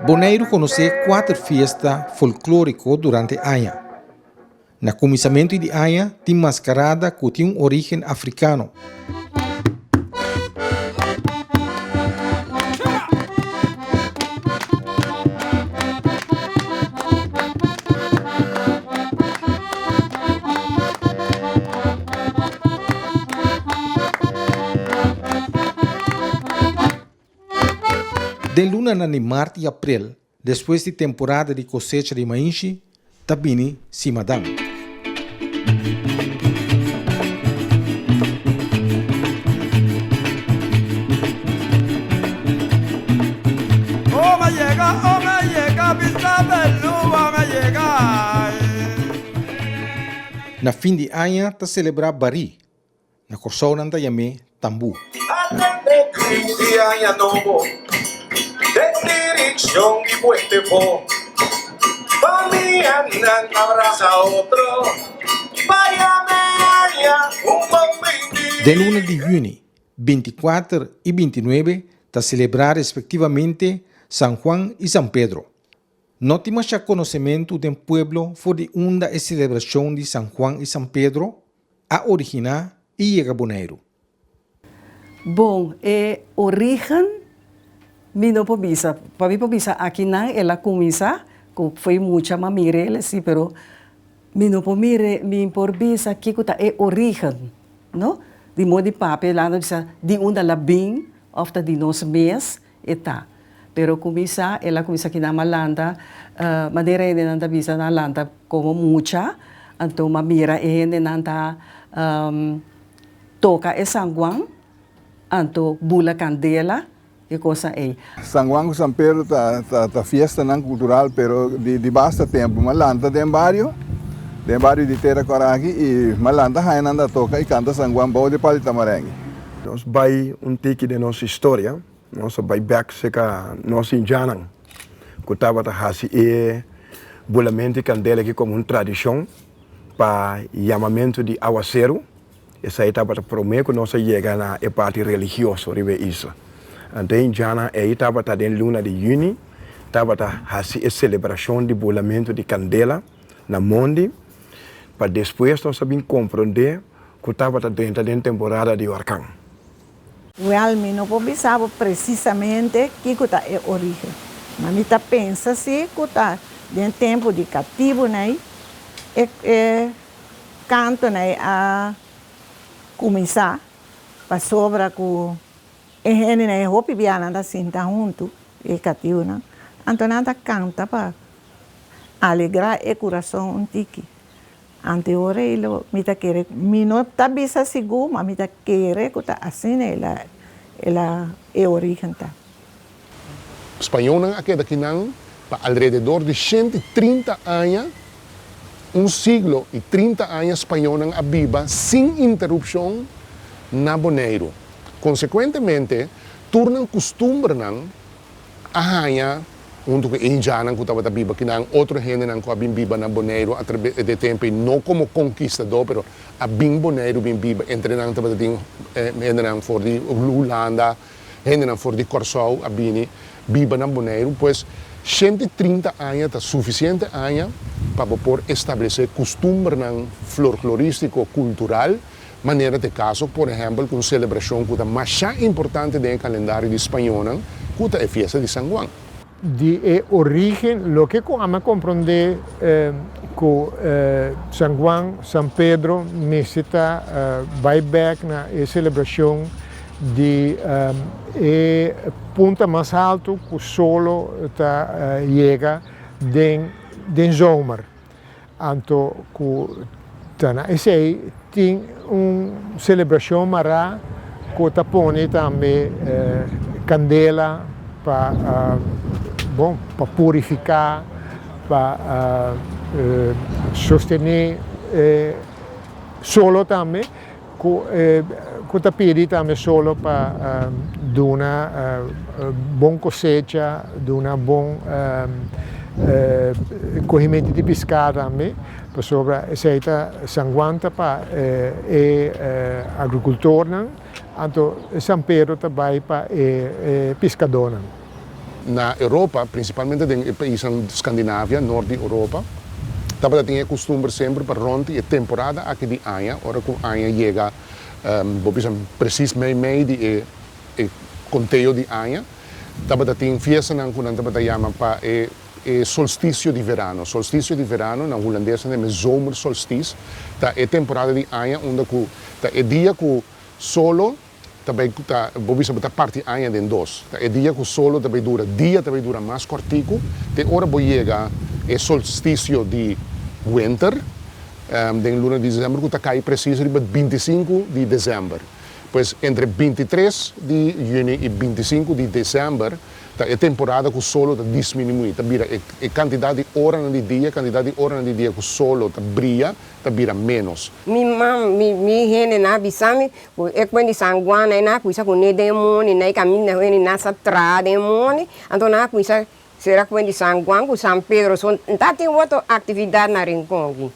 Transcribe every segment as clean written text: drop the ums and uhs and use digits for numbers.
Boneiru konosé kuater fiesta folklóriko durante aña. Na kuminsamentu di aña tin maskarada ku tin un orígen afrikano. Den lunanan di mart i aprel, despues di temporada di kosecha di mainshi, ta bini Simadan. Na fin di aña ta selebrá Barí. Na Kòrsou nan ta yam'é tambú. Den luna di yüni, bintikuater i bintinuebe ta selebrá respektivamente San Juan i San Pedro. No tin masha konosementu den pueblo for di unda e selebrashon di San Juan i San Pedro a originá i yega Boneiru. Bon, e orígen mi no por bisa. Pa mi por bisa akinan el a kuminsá, ku foi mucha m'a mir'el si, pero mi no por mire, mi por bisa kiko ta e orígen, no? Di modo di papia nan ta bisa di unda el a bin òf ta di nos mes e ta. Pero kuminsá, el a kuminsá kinan a lanta, manera hendenan ta bisa nan a lanta komo mucha, anto m'a mira e hendenan ta toka e San Juan, anto bula kandela, e kosnan ei. San Juan ku San Pedro ta ta fiestanan kultural pero di di basta tempu. M'a lanta den bario, den bario di Tera Kòraki i m'a lanta haña nan ta toka i kanta San Juan bou di pal di tamarengui. Nos bai un tiki den nos historia. Nos a bai bek serka nos indjannan ku tabata hasi e bulamentu di kandela aki komo un tradishon pa yamamentu di awaseru. Esei tabata promé ku nos a yega na e parti religioso riba e isla. Anto e indjannan ei tabata den luna di yüni tabata hasi e selebrashon di bulamentu di kandela na mondi pa despues nos a bin komprondé ku tabata drenta den temporada di orkan. Wèl, mi no por bisa bo presisamente kiko ta e orígen, ma mi ta pensa sí ku ta den tempu di katibunan ei e kantonan ei a kuminsá, pasobra ku e hendenan ei hopi bia nan ta sinta huntu, e katibunan, anto nan ta kanta pa alegrá e kurason un tiki. Ante ora ei lo mi ta kere, mi no ta bisa sigur, ma mi ta kere ku ta asina el a el a e origen ta. Spañolnan a keda kinan pa alrededor di 130 aña, un siglo i 30 aña spañolnan a biba sin interupshon na Boneiru. Konsekuentemente, tur nan kustumbernan a haña huntu ku e indjannan ku tabata biba kinan, otro hendenan ku a bin biba na Boneiru atrabe di e tempu ei, no komo konkistadó, pero a bin Boneiru bin biba, entre nan tabata tin hendenan for di Hulanda, hendenan for di Kòrsou a bini biba na Boneiru. Pues, 130 aña ta sufisiente aña pa bo por establesé kustumbernan florklorístiko, kultural, Manera ta e kaso, por ehèmpel, ku un selebrashon ku ta mashá importante den e kalendario di spañónan, ku ta e fiesta di San Juan. Di e orígen, loke ku ami a komprondé ku San Juan, San Pedro mester ta bai bèk na e selebrashon di e punta mas haltu ku solo ta yega den zomer. Anto ku ta na esei tin un selebrashon mará ku ta pone tambe kandela pa bon pa purifiká, pa sostené e solo tambe ku ku ta pidi tambe solo pa duna bon kosecha, duna bon kohimentu di piská tambe, pasobra esei ta San Juan ta pa e agrikultornan, anto San Pedro ta bai pa e piskadónan. Na Europa, prinsipalmente den e paisnan Skandinavia, nort di Europa, tabata tin e kustumber semper pa rònt di e temporada aki di aña, ora ku aña yega, bo bisa presis mei mei di e e konteo di aña, tabata tin fiestanan ku nan tabata yama pa e e solstisio di verano. Solstisio di verano, na hulandes nan ta yama e zomersolstis, ta e temporada di aña unda ku ta e dia ku solo ta bai ta bo bisa bo ta parti aña den dos. Ta e dia ku solo ta bai dura, dia ta bai dura mas kòrtiku te ora bo yega e solstisio di wenter den luna di desèmber ku ta kai presis riba 25 di desèmber. Pues entre 23 di yüni i 25 di desèmber Ta e temporada ku solo ta disminuí, ta bira e e kantidat di oranan di dia, kantidat di oranan di dia ku solo ta bria, ta bira ménos. Mi mam, mi mi hende na bisa mi ku e kuen di San Juan ei na kuisa ku ne den moni, na e kaminda hende na sa traha den moni, anto nan a kuisa sera kuen di San Juan ku San Pedro, so nta tin otro aktividat na Rincon aki,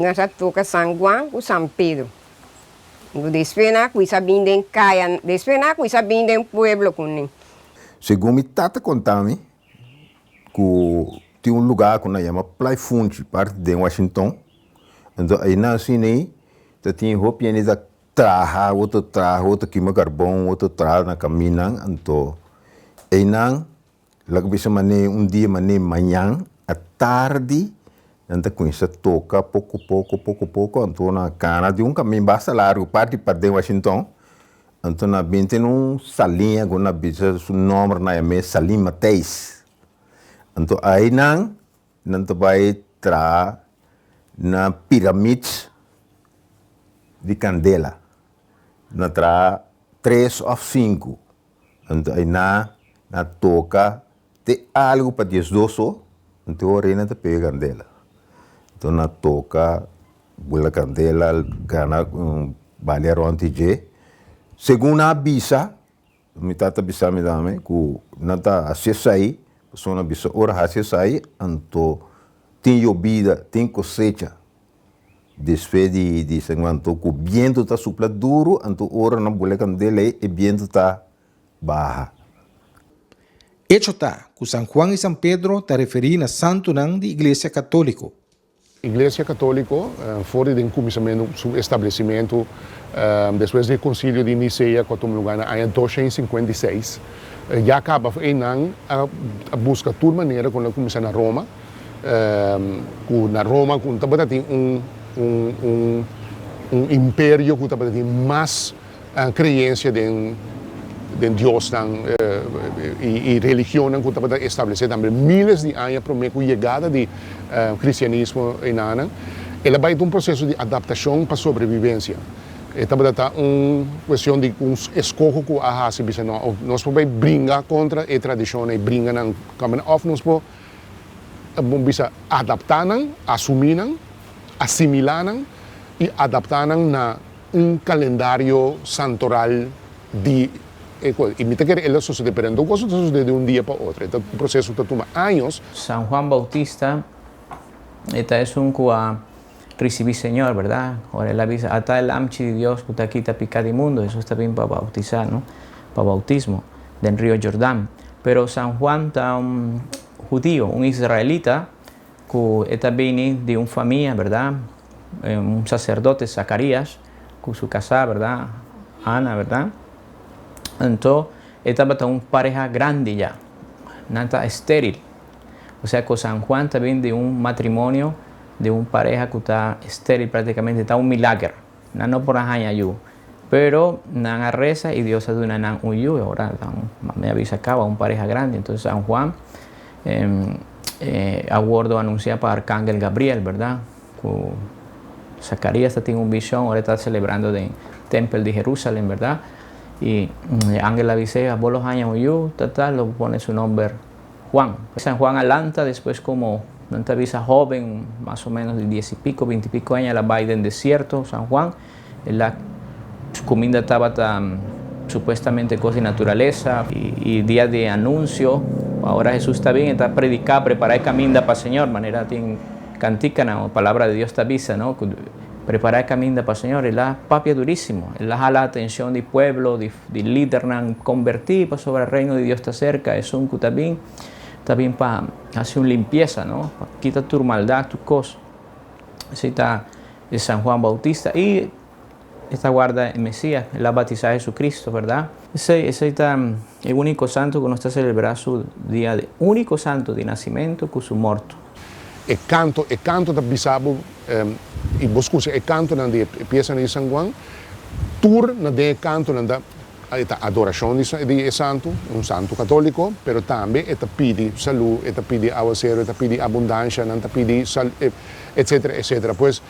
nan sa toka San Juan ku San Pedro. Despues nan a kuisa bin den kaya, despues nan a kuisa bin den pueblo kuné. Segun mi tata konta mi ku tin un lugá ku nan yama Plaifunchi parti den Washington, anto einan asina ei ta tin hopi hende ta traha, otro traha, otro kima karbon, otro traha na kaminnan, anto einan Laga bisa manera un dia manera mañan atardi nan ta cuminsa toca poco poco poco poco anto nan a cana di un camin basta largo parti pa den Washington anto nan a bin tin un saliña cu nan a bisa su nomber nan a yam'e Salin Matthijs anto aynan nan ta bay traha na piramid di candela nan traha tres of cinco. Anto ayna na toka te algu pa 12 or, anto e ora ei nan ta pega kandela. Anto na toka bula kandela gana balia rònt di dje. Segun nan a bisa, mi tata bisa mi tambe ku nan ta hasi esei, pasobra nan a bisa ora hasi esei anto tin yobida, tin kosecha. Despues di di San Juan anto ku bientu ta supla duru anto ora nan bula kandela ei e bientu ta baha. Echo ta ku San Juan i San Pedro ta referí na santunan di Iglesia Katóliko. Iglesia Katóliko for di den kuminsamentu su establesimentu despues di e Konsilio di Nisea ku a tuma lugá na aña 256 ya kaba einan a buska tur manera ku nan kuminsá na Roma. Ku na Roma ku tabata tin un un un un imperio ku tabata tin mas kreensia den den diosnan i i religionnan ku tabata establesé tambe miles di aña promé ku yegada di kristianismo enanan. El a bai ta un proseso di adaptashon pa sobrevivensia. E tabata ta un kuestion di un eskoho ku a hasi bisa no nos por bai bringa kontra e tradishonnan i bringa nan òf nos por Bon bisa adaptá nan, asumí nan, asimilá nan i adaptá nan na un kalendario santoral di e kos. I mi ta kere el a sosodé, pero no ta un kos ku ta sosodé di un dia pa otro. E ta un proseso ku ta tuma años. San Juan Bautista e ta esun ku a risibí Señor, berdad? Ora el a bisa, Ata e Lamchi di Dios ku ta kita piká di mundu. Hesus ta bin pa bautisá, no? Pa bautismo den rio Jordan. Pero San Juan ta un hudio, un israelita ku e ta bini di un famia, berdad? Un saserdote, Zakarias, ku su kasá, berdad? Ana, berdad? Anto e tabata un pareha grandi ya. Nan ta estéril. Osea ku San Juan ta bin di un matrimonio di un pareha ku ta estéril práktikamente, ta un milager. Nan no por a haña yu. Pero nan a resa i Dios a duna nan un yu. Ora mi a bisa kaba, un pareha grandi. Entonces San Juan a wordo anunsiá pa Arkangel Gabriel, bèrdat? Ku Zakarias ta tin un vishon ora e ta selebrando den tempel di Herusalem, bèrdat? I e angel a bis'é, Abo lo haña un yu, ta ta lo pone su nomber Juan. San Juan a lanta despues komo nan ta bisa hóben, mas o ménos di dies i piko, binti piko aña, el a bai den desierto, San Juan. El a su kuminda tabata supuestamente kos di naturalesa. I dia di anunsio, ora Hesus ta bin, e ta prediká, prepará e kaminda pa Señor, manera tin kantikanan o palabra di Dios ta bisa, no? Ku prepará e kaminda pa Señor. El a papia durísimo, el a hala atenshon di pueblo, di di lidernan kombertí, pasobra e reino di Dios ta serka. Esun ku ta bin, ta bin pa hasi un limpiesa, no? Pa kita tur maldat, tur kos. Esei ta e San Juan Bautista i e ta warda e Mesías, el a batisá Jesucristo, bèrdat? Esei, esei ta e úniko santu ku nos ta selebrá su dia di úniko santu di nasimentu ku su morto. E kanto, e kanto ta bisa bo, i bo skucha e kantonan di e piesanan di San Juan, tur na den e kantonan ta E ta adorashon di e santu, un santu katóliko, pero tambe e ta pidi salú, e ta pidi awaseru, e ta pidi abundansha, nan ta pidi sal, etsetera, etsetera. Pues,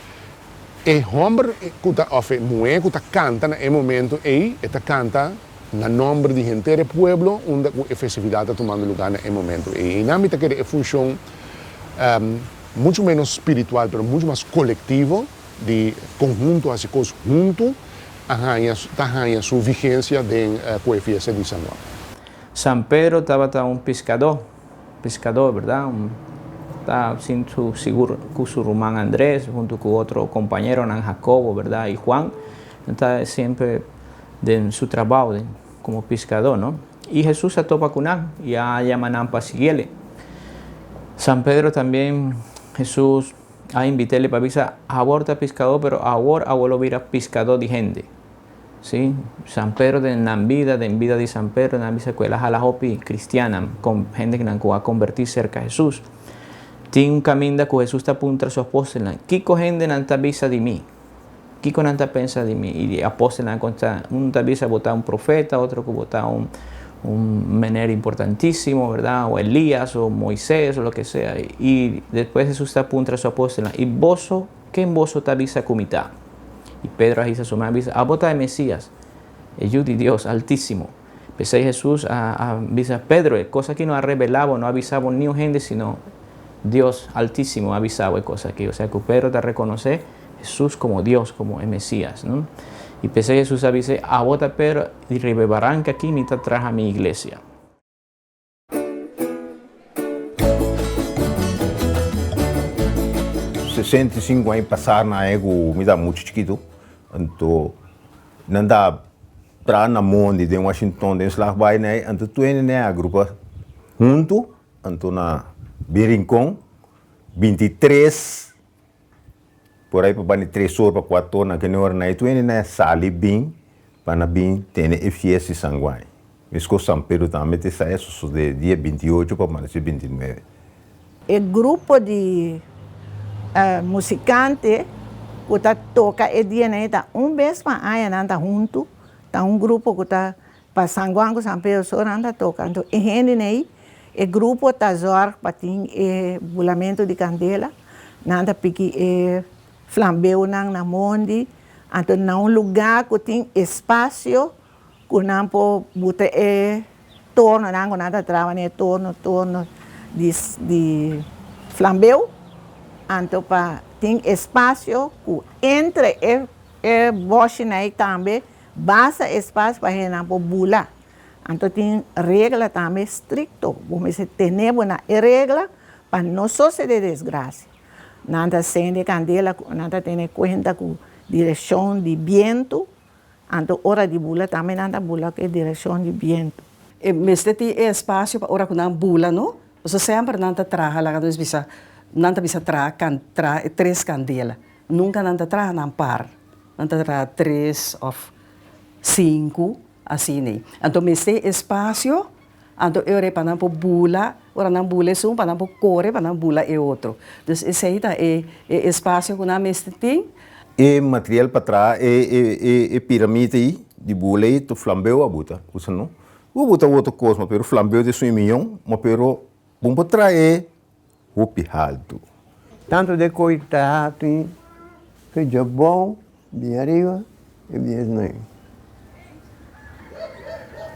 e hòmber ku ta, òf e muhé ku ta kanta na e momentu ei, e ta kanta na nòmber di henter e pueblo unda ku e festividat ta tumando lugá na e momentu ei. Einan mi ta kere e funshon muchu ménos spiritual, pero muchu mas kolektivo di konhunto hasi kos huntu. A haña ta haña su vigencia den cu e fiesta di San Juan. San Pedro tabata un piscadó, piscadó, berdad? Un ta sintu sigur cu su ruman Andres hunto cu otro compañeronan Jacobo, berdad, y Juan, nan ta siempre den su trabao den como piscadó, no? Y Jesús a topa cu nan y a yama nan pa siguiele. San Pedro tambien Jesús A invit'é pa bisa, Awor ta piskadó, pero awor abo lo bira piskadó di hende. Sí, San Pedro den nan bida, den bida di San Pedro, nan a bisa ku el a hala hopi kristiannan, hende nan ku a kombertí serka Hesus. Tin un kaminda ku Hesus ta puntra su apòstelnan, Kiko hendenan ta bisa di mi? Kiko nan ta pensa di mi? I e apòstelnan a kontestá, Un ta bisa bo ta un profeta, otro ku bo ta un un mener importantísimo, bèrdat? O Elías, o Moisés, o loke sea. I despues Hesus ta puntra su apòstelnan, I boso, ken boso ta bisa ku mi ta? I Pedro a hisa su man a bisa, Abo ta e Mesías, e Yu di Dios Altísimo. P'esei Hesus a a bisa Pedro, E kos aki no a rebelá bo, no a bisa bo niun hende, sino Dios Altísimo a bisa bo e kos aki. Osea ku Pedro ta rekonosé Hesus komo Dios, komo e Mesías, no? I p'esei Hesus a bis'é, Abo ta Pedro, i riba e baranka aki mi ta traha mi iglesia. 65 aña pasá na e ku mi ta muchu chikitu, anto nan ta traha na mondi den Washington den Slagbaai na ei, anto tur hende a agrupa huntu, anto na bin Rincon 23 Por ai pa bani tres or pa kuater or na kende ora na e tur hende na sali bin pa na bin tene e fiesta di San Juan. Meskos San Pedro tambe ta esai a sosode dia 28 pa amanecer 29. E grupo di musikante ku ta toka e dianan ei ta un bes pa aña nan ta huntu, ta un grupo ku ta pa San Juan ku San Pedro so nan ta toka. Anto e hendenan ei, e grupo ta zòrg pa tin e bulamentu di kandela, nan ta piki e flambeunan na mondi, anto na un lugá ku tin espasio ku nan por buta e tornonan ku nan ta traha manera torno torno di di flambeu, anto pa tin espasio ku entre e e bòshinan ei tambe Basta espas pa hendenan por bula. Anto tin regla tambe strikto. Bo mester tene bo na e regla pa no sosede desgrasia. Nan ta sende kandela, nan ta tene kuenta ku direkshon di bientu, anto ora di bula tambe nan ta bula ku e direkshon di bientu. E mester tin e espasio pa ora ku nan bula no, pasobra semper nan ta traha laga nos bisa, nan ta bisa traha kan traha e tres kandela, nunka nan ta traha nan par. Nan ta traha tres of sinku asina. Anto mester espasio, anto e ora pa nan por bula, ora nan bula esun pa nan por kore pa nan bula e otro. Dus esei ta e e espasio ku nan mester tin. E material pa traha e e e piramide ei di bula ei ta flambeu a buta usa no. Bo buta otro kos ma pero flambeu ta esun e miyon ma pero bo por traha e hopi haltu. Tantu de koi ta tin fecha bon bin ariba i bin esnan.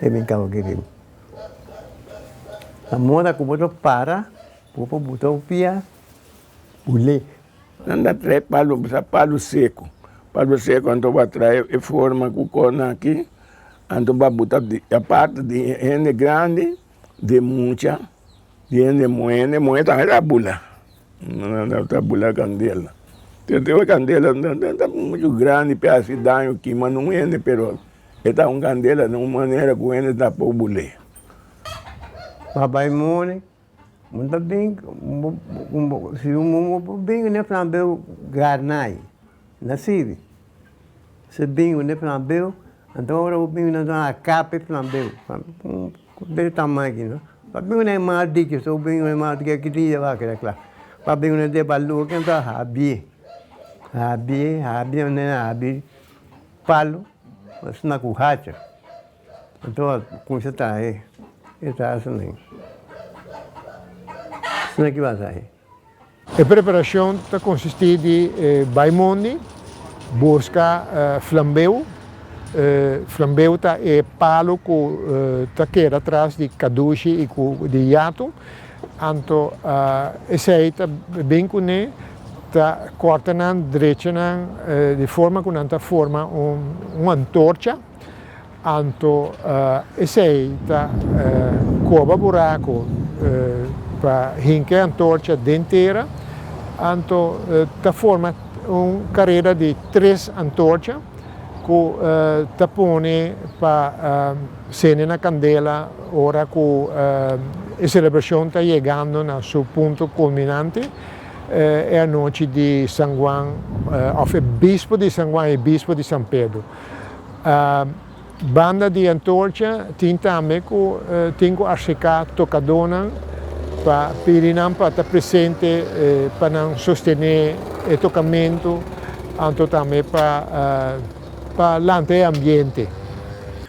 E bin kaba aki riba. Na moda ku bo ta para, bo por buta bo pia bul'é. Nan ta trae palu, sa palu seku. Palu seku anto bo a trae e forma ku kòrnan aki, anto bo a buta di aparte di hende grandi, di mucha, di hende muhé, hende muhé tambe ta bula. Nan ta bula kandela. Te e kandela no ta muchu grandi pa hasi daño kima nun hende pero e ta un kandela na un manera ku hende ta por bul'é. Pa bai moni bo ta bin si bo por bin ne flambeu garnai na sirbi si bin ne flambeu anto ora bo bin nan ta kap e flambeu de tamaño aki no pa bin un mal dicho so bin un mal dicho ki dia bo a keda kla pa bin un dia balur ken ta habie habie habie habie palo asina ku hacha. Anto a kuminsá traha e trahanan. Asina ki basa e. E preparashon ta konsistí di bai mondi, buska flambeu. Flambeu ta e palu ku ta keda tras di kadushi i ku di yatu. Anto esei ta bin kuné, ta kòrta nan, drecha nan di forma ku nan ta forma un antorcha. Anto esei ta koba buraku pa hinka e antorcha den tera. Anto ta forma un kareda di tres antorcha ku ta pone pa sende na kandela ora ku e selebrashon ta yegando na su punto kulminante, e anochi di San Juan òf e bispo di San Juan i bispo di San Pedro. Banda di antorcha tin tambe ku tin ku aserká tokadónan pa pidi nan pa ta presente pa nan sostené e tokamentu anto tambe pa pa lanta e ambiente.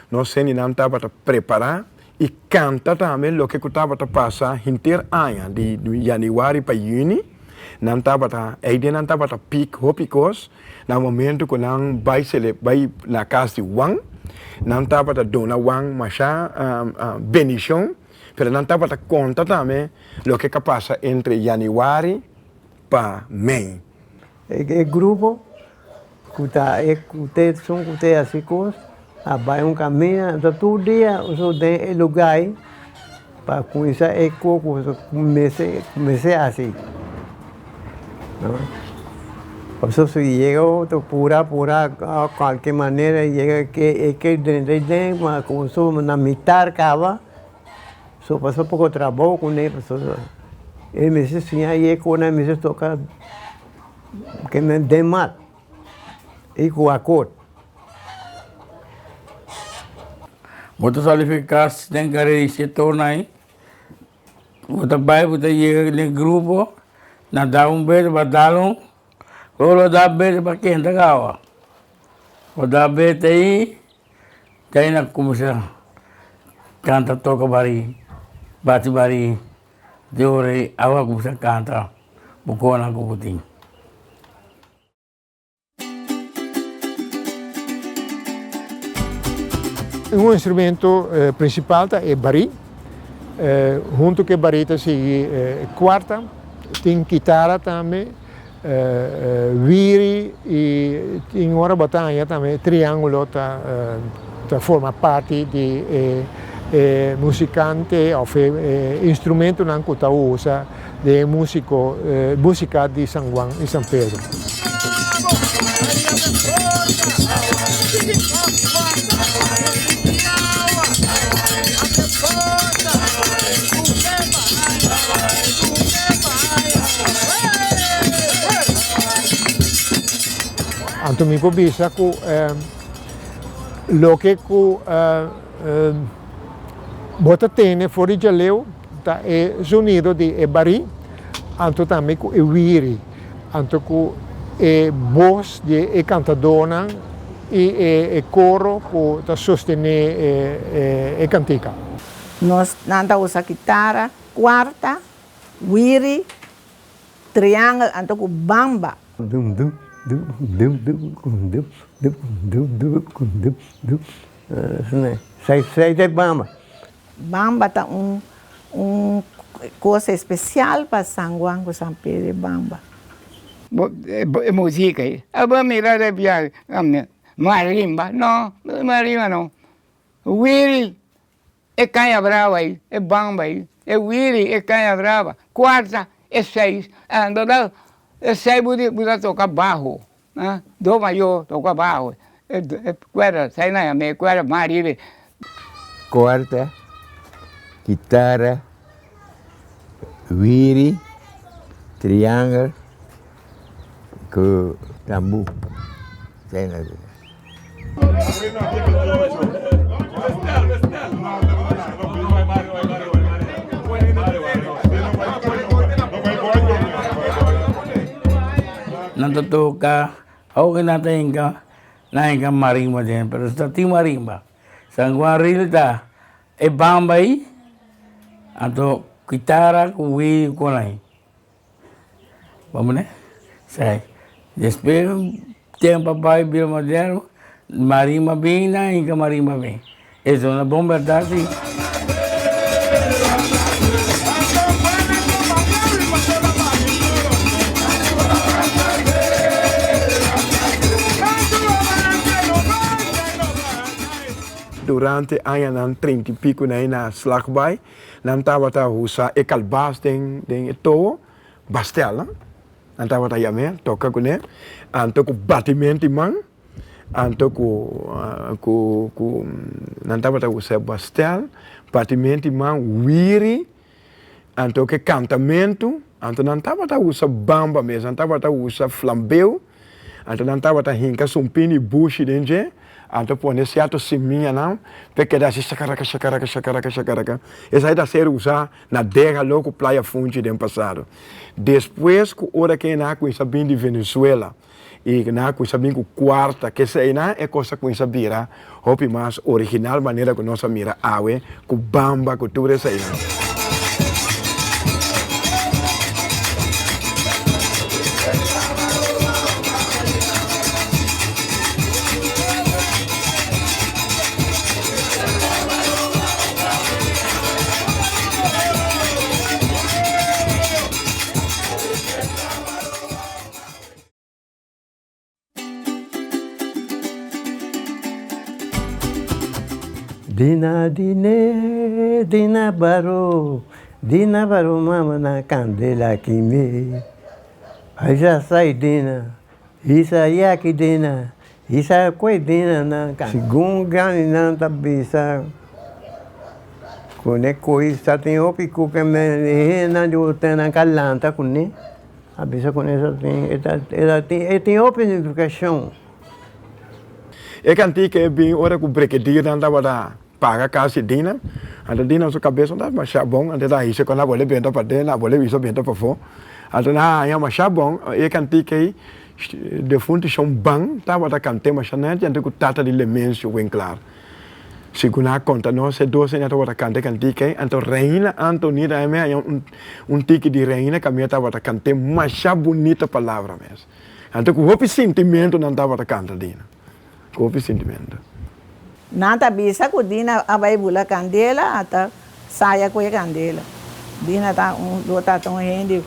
Nos hendenan tabata prepará i kanta tambe loke ku tabata pasa henter aña di yanüari pa yüni. Nan tabata, eiden nan tabata pik hopi kos. Na momento ku nan bai sele bai na kas di Juan, nan tabata duna Juan masha bendishon, pero nan tabata konta tambe loke ka pasa entre yanüari pa mei. E grupo ku ta e ku te esun ku te hasi kos a bai un kaminda, anto tur dia so den e lugá ei pa kuminsá e kos ku mester mester hasi. Pasobra si yega otro pura pura kualke manera yega ke e ke drenta den ma komo na mitar kaba so pasobra poko trabou kuné pasobra e mester siña e kos nan mester toka ke men den mat i ku akort. Bo ta sali fi kas den kare di shete ora ei. Bo ta bai bo ta yega den grupo nan da un bes ba dal un ora bo da bes pa kenta kawa bo da bes ei ta ei nan kuminsá kanta toka bari bati bari di ora ei awa kuminsá kanta bo konan ku bo tin. Un instrumento principal ta e barí. Hunto cu e barí ta sigui e cuarta. Tin kitara tambe, wiri y tin ora bo ta haña tambe triangulo ta forma parti di e musicante of e instrumentonan cu ta usa den e musico musica di San Juan y San Pedro. Anto mi por bisa cu loke cu bo ta tene for di djaleu Ta e zonido di e barí, anto tambe ku e wiri, anto ku e bos di e kantadónan i e koro ku ta sostené e kantika. Nos nan ta usa kitara, kuarta, wiri, triangel anto ku bamba. Dum dum dum dum dum dum dum dum dum dum dum. Sai ta e bamba. Bamba ta un un kos espesial pa San Juan ku San Pedro e bamba. E musika ei abo mira de biahe marimba no marimba no wiri e caña brava ei e bamba ei e wiri e caña brava cuarta e seis anto e seis bo ta toca baho do mayor toca baho e cuerda sai na yama e cuerda mas ariba. Cuarta, kitara, wiri, triangel ku tambú. Nan ta toka, aunke nan ta hinka, nan hinka marimba den, pero si ta tin marimba. San Juan Ril ta e bamba ei, anto kitara ku wii ku konai. Bo mane? Sai. Despues tempo a bai bira moderno, marimba bin nan hinka marimba bin. E zona bon berdad si. Durante añanan trinta i pico na na Slagbaai, nan tabata usa e kalbas den den e towo, bastel, nan tabata yam'é, toka kuné, anto ku batimento di man. Anto ku ku ku nan tabata usa bastel, batimenti man, wiri, anto ke kantamentu, anto nan tabata usa bamba mes, nan tabata usa flambeu, anto nan tabata hinka sumpin di bushi den dje, anto pone sierto simianan p'e keda asi shakaraka shakaraka shakaraka shakaraka. Esaki ta ser usa na Degalo ku Playa Funchi den pasado. Despues ku ora ke nan a kuminsá bin di Venezuela, I nan a kuminsá bin ku kuarta, kesei nan e kos a kuminsá bira hopi mas original manera ku nos a mira awe ku bamba ku tur eseinan. Dina dine dina baro dina baro mama na candela kime Aisa sai dina isa yaki dina isa kwe dina na Segun grandi nan ta bisa kune koi sa tin hopi ku ke men hende nan di nan ka lanta kune. A bisa con esa tin e ta e tin e tin hopi nifikashon. E kantika e bin ora ku brekedirnan tabata paga kas di Dina. Anto Dina su kabes no tabata masha bon, anto e ta hisa kon a bole benta paden, a bole hisa benta pafó. Anto nan a haña masha bon e kantika ei defuntu Shon Ban tabata kant'é masha nèchi anto ku tata di Lemencio Winklaar. Segun a konta nos e dos aña tabata kanta e kantika ei, anto Reina Anthony ta mi haña un tiki di Reina kaminda tabata kant'é masha bunita palabra mes. Anto ku hopi sintimentu nan tabata kanta Dina, ku hopi sintimentu. Nan ta bisa ku Dina a bai bula kandela ata saya ku e kandela. Dina ta un lo ta un hende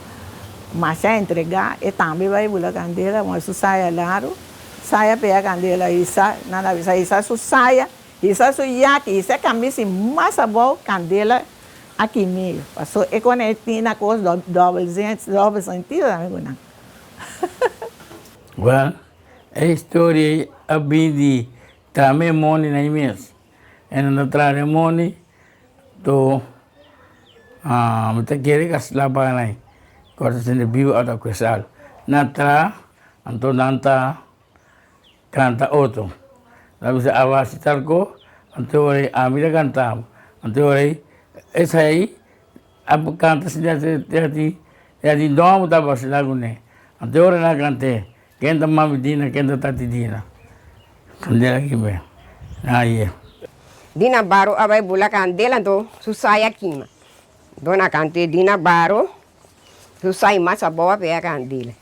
masha entregá, e tambe bai bula kandela, su saya laru. Saya pega candela hisa, nan a bisa hisa su saya, hisa su yaki, hisa e camisa mas abou candela a kim'é. Paso e con e tin na cos dobel zin, dobel sentido tambe cu nan. Well, e historia ei a bin di trame moni na e mes. E nan ta traha e moni to mi ta kere ka slaba nan ku ta sinti bibu ota ku esal. Nan traha Anto nan ta kanta otro. Nan bisa awa si tal ko, anto ora ei ami ta kanta bo. Anto ora ei esei a kanta si ya di nòmber ta basila kuné. Anto ora nan kant'é, ken ta mami Dina, ken ta tati Dina. Kandela kima, nan a ye. Dina Baro a bai bula kandela anto su saya kima. Anto nan kant'é Dina Baro su sai mas abou a pega kandela.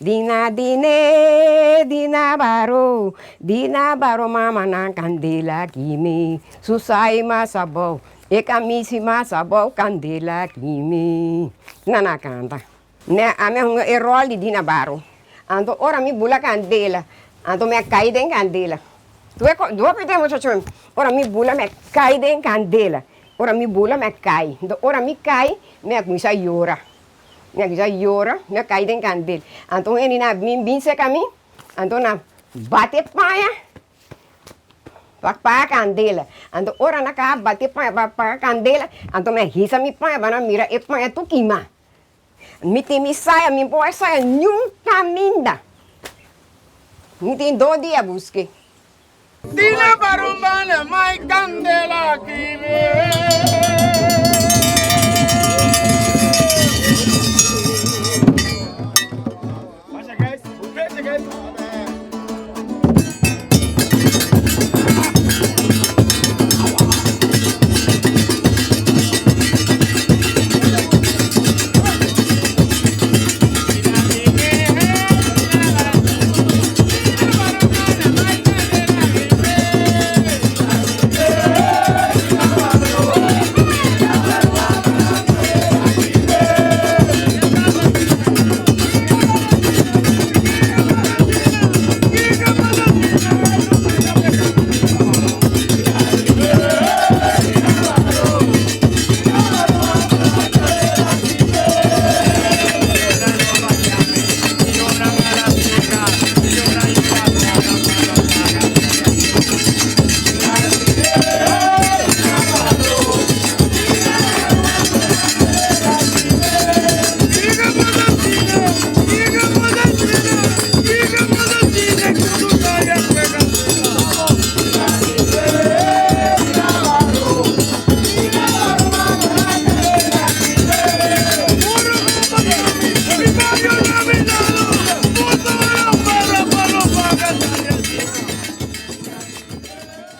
Dina dine, dina baro, dina baro mama nan kandela kimi, su sai mas abou, e kamisi mas abou kandela kimi. Nan a kanta. Ne ami a hunga e rol di dina baro. Anto ora mi bula kandela, anto mi a kai den kandela. Due ko, due p'e muchacho, ora mi bula mi a kai den kandela. Ora mi bula mi a kai. Anto ora mi kai, mi a kuminsá yora. Mi a kuminsá yora, mi a kai den kandel. Anto un hende na bin bin serka mi, anto nan bati e paña pa paga kandela. Anto ora nan kaba bati e paña pa paga kandela, anto mi a hisa mi paña pa nan mira e paña tur kima. Mi tin mi saya, mi por a saya niun kaminda. Mi tin dos dia busk'é. Dina barumbana mai candela kibe.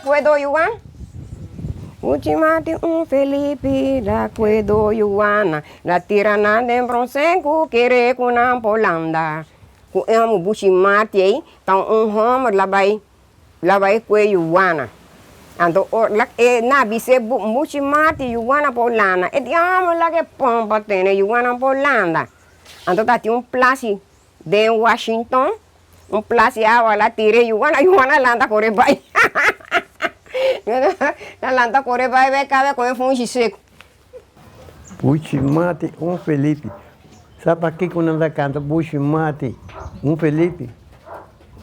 Puedo Juan? Uchi mati un Felipe la puedo Juana la tira nan den bronsen ku kere ku nan por landa. Ku e homo buchi mati ei ta un homer la bai la bai kue Juana. Anto or la e na bis'é buchi mati Juana por landa e di homer la ke pompa tene Juana por landa. Anto ta tin un plasi den Washington Un plas di awa la tira e yuana, yuana lanta kore bai. La lanta kore bai bai kabe kon e funshi seku. Buchi mati un Felipe. Sa pakiko nan ta kanta buchi mati un Felipe?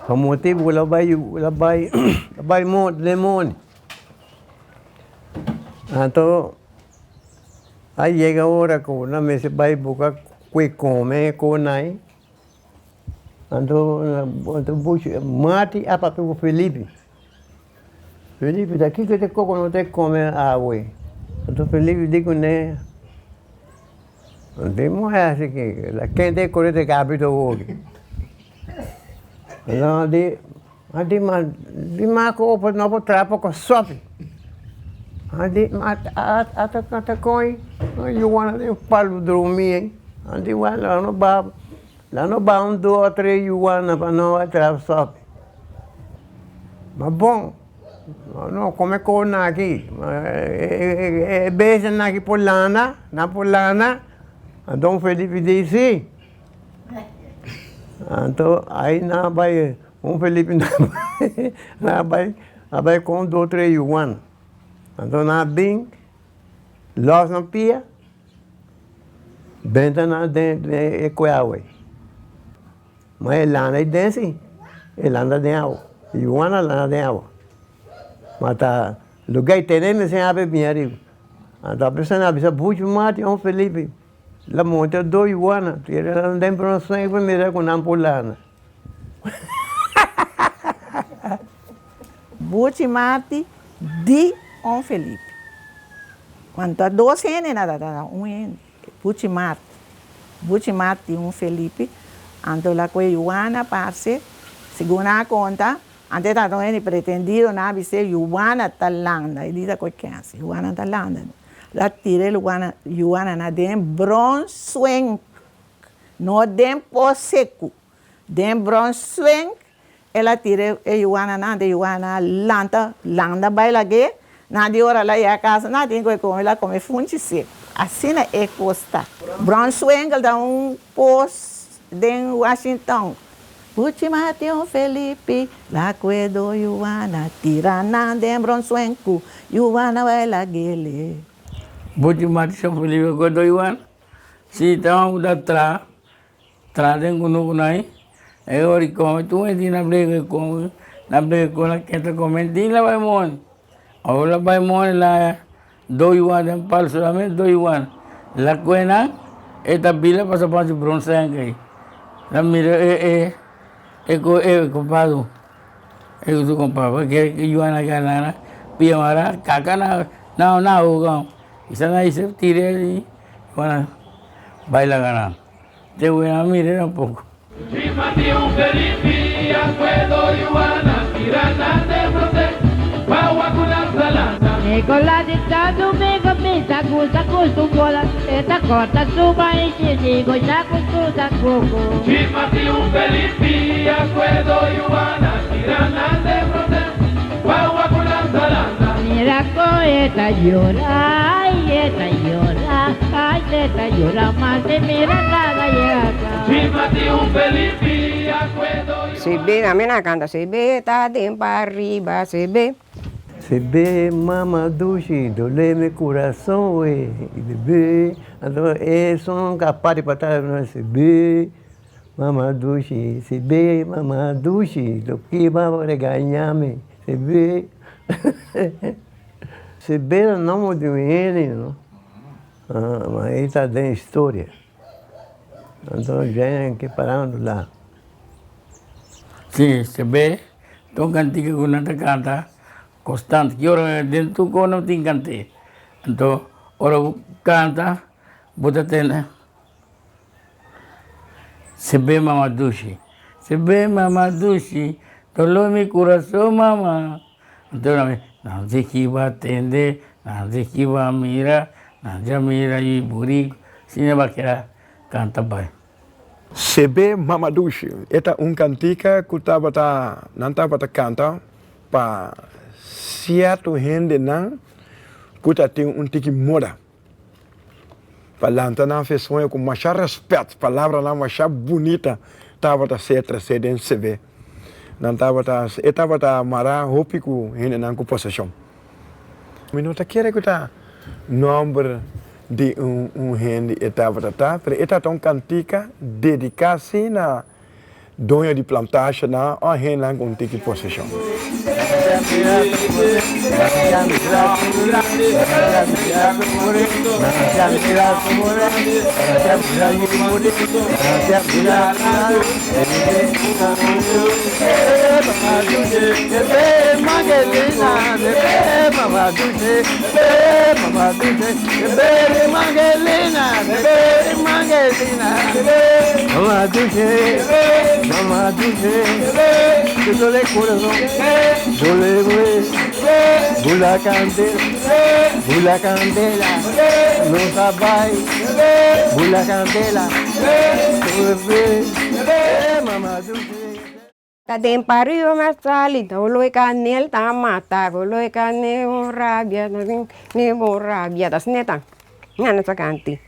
Pa motibu ku la bai la bai la bai den moni. Anto a yega ora ku nan mester bai buka kue kome konai. Anto anto buchi mati a papia ku Felipe. Felipe ta kiko te koko no te kome awe? Anto Felipe di kuné, Di muhé asi ki la kende kore te kapito woki. Anto di a di ma di ma ku no por traha poko sòpi. A di ma a ta koi yuwana den palu drumi ei. A di wèl no ba. Nan no ba un dos o tres yuana pa no a traha sòpi. Ma bon, no kome kos nan aki. E bestianan aki por landa, nan por landa. Anto Felipe di si. Anto ai nan a bai, un Felipe nan a bai, a bai kon un dos tres yuana. Anto nan a bin lòs nan pia. Benta nan den e kue awe. Ma e landa ei den si, e landa den awa. Yuana landa den awa. Ma ta luga ei tene mester habi bin ariba. Anto a persona a bisa buchi mati on Felipe la monta do yuana tira nan den pero nan pa mira ku nan por landa. Buchi mati di on Felipe. Cuando ta dos hende na ta ta un hende. Buchi Mart. Buchi Mart di un Felipe. Anto la cu e Juana parce, segun nan a conta, antes ta ta un hende pretendido, nan a bis'é Juana ta landa. E di ta cu e kense, Juana ta landa. La tira e Juana, Juana na den bronswenk, no den pos secu. Den Bronswenk el a tira e yuananan, anto e yuana a lanta, landa bai lag'é, nan di ora el a yega casa nan tin ku e kome, el a kome funchi seku. Asina e kos ta. Bronswinkel ta un pos den Washington. Buchi Mation Felipi la kue do yuana tira nan den Bronswenku, yuana bai lag'é. Buchi Mation Felipi la kue do yuana, si ta un ta traha. Tra den kunuku nai, e ora i kome tur hende na brega i kome, na brega i kome, na kenta kome, tin la bai moni. Ora la bai moni la do yuan den palo solamente do yuan. La kue nan e ta bila pasa pa si bronsenka ei. La mira e e e ku e kompadu e ku su kompadu paske e yuan a gana nan pia mara kaka na na hoga i sa nan i tira i bai laga nan. Te wea mire tampoco. Sebe, ami na kanta sebe ta den pa riba sebe. Sebe mama dushi dole mi kurason we sebe anto e son ka parti pa ta sebe mama dushi sebe mama dushi loke bo a regaña mi sebe sebe ta nomber di un hende no ma e ta den historia anto dje ke parando la. Si sebe ta un kantika ku nan ta kanta konstant ki ora den tur kos nan tin kant'é anto ora bo kanta bo ta tene. Sebe mama dushi, sebe mama dushi, dolor mi kurason mama. Anto nan mi, nan di ki ba tende, nan di ki ba mira, nan dja mira yu buriku, asina ba keda kanta bai. Sebe mama dushi, e ta un kantika ku tabata nan tabata kanta pa sierto hendenan ku ta tin un tiki moda. Pa lanta nan fe soño ku masha rèspèt, palabranan masha bunita tabata ser tresé den sebe. Nan tabata, e tabata mará hopi ku hendenan ku poseshon. Mi no ta kere ku ta nòmber di un hende e tabata ta, pero e tabata un kantika dediká si na. Doño di plantasjenan òf hendenan ku un tiki poseshon. Mama dushi, mama dushi, Te dole corazon, dole we, Bula candela, bula candela, Nos a bai, bula candela, Mama dushi. Ta den pariba mi a sali, ta holo e kanel ta mata, holo e kanel bon rabia, ta ne bon rabia, ta asina ta, nan a sa kanti.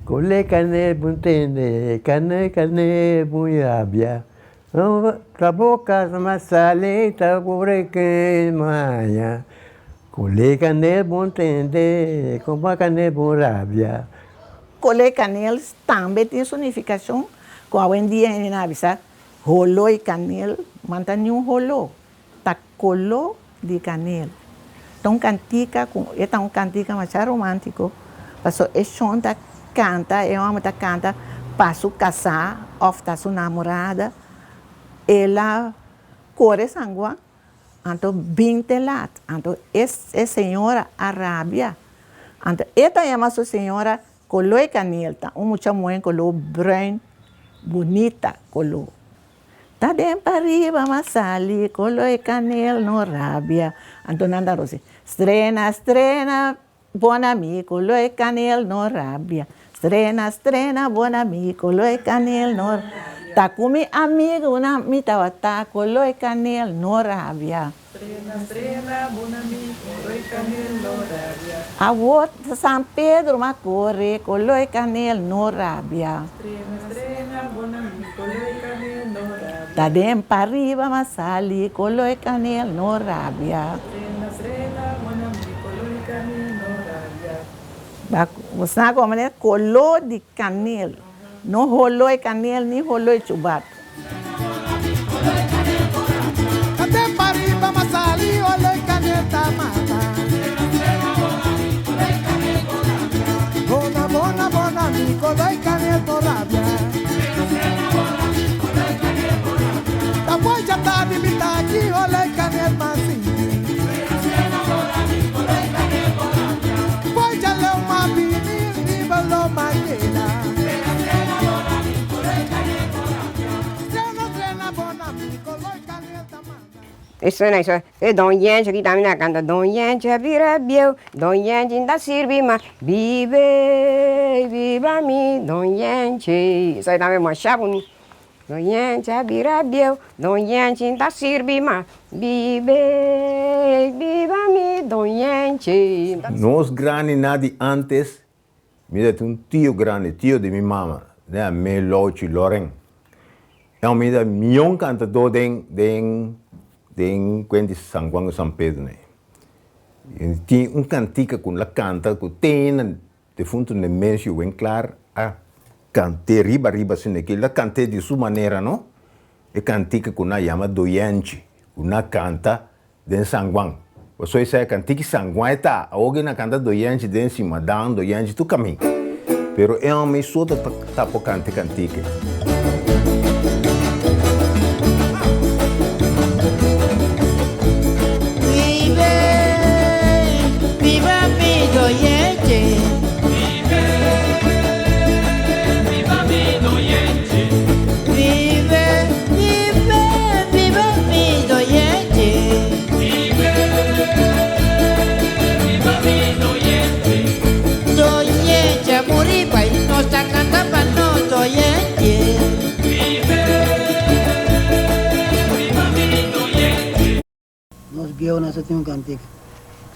Kole kanel bon tende, kanel kanel bon rabia, Ta boka ma sali ta pobre ke maya Kole kanel bon tende kompa kanel bon rabia. Kole kanel tambe tin su nifikashon ku awendia hende nan a bisa holo i kanel manta niun holo ta kolo di kanel ta un kantika ku e ta un kantika masha romantiko pasobra e shon ta kanta e hòmber ta kanta pa su kasá òf ta su namorada el a kore sangua anto bin te lat anto e e señora a rabia anto e ta yama su señora koló e kanel ta un mucha muhé koló bruin bunita koló. Ta den pariba ma sali kolo e kanel no rabia. Anto nan ta rosi, Strena, strena. Bon amigo, lo e kanel no rabia. Strena, strena, bon amigo, lo e kanel no Ta ku mi amigunan mi tabata kolo e kanel no rabia. Strena, strena, bon amigo, lo e kanel no rabia. Awor ta San Pedro m'a kore kolo e kanel no rabia. Strena, strena, bon amigo, lo e kanel no rabia. Ta den pariba m'a sali kolo e kanel no rabia. Strena, strena, bon amigo, lo e kanel no rabia. Bo sa komo ne kolo di kanel, no holo e kanel ni holo e chubat. E suena eso, e Don Yenchi aki tambe nan a canta Don Yenchi a bira bieu, Don Yenchi n'ta sirbi mas, bibe, biba mi Don Yenchi. Esaki tambe masha bunita. Don Yenchi a bira bieu, Don Yenchi n'ta sirbi mas, bibe, biba mi Don Yenchi. Nos grandinan di antes, mi ta tin un tio grandi, tio di mi mama, den a me Louchi Loren. E mi ta mion cantador den den den cuenta di San Juan cu San Pedro ne. Tin un cantica cu la canta cu te na defunto Nemesio Winklaar a cant'e riba riba asina ki la cant'e di su manera no. E cantica cu nan yama Doyenchi cu nan canta den San Juan. Pasobra esei cantica San Juan e ta. Awor ki nan canta Doyenchi den Simadan, Doyenchi tur camin. Pero e homber so ta ta por canta e cantica. Vive, viva mi Doyenchi. Vive, viva mi Doyenchi. Vive, vive, viva mi Doyenchi. Vive, viva mi Doyenchi. Doyenchi a muri bai, nos ta canta pa nos Doyenchi. Vive, viva mi Doyenchi. Nos bieunan sa tin un kantika.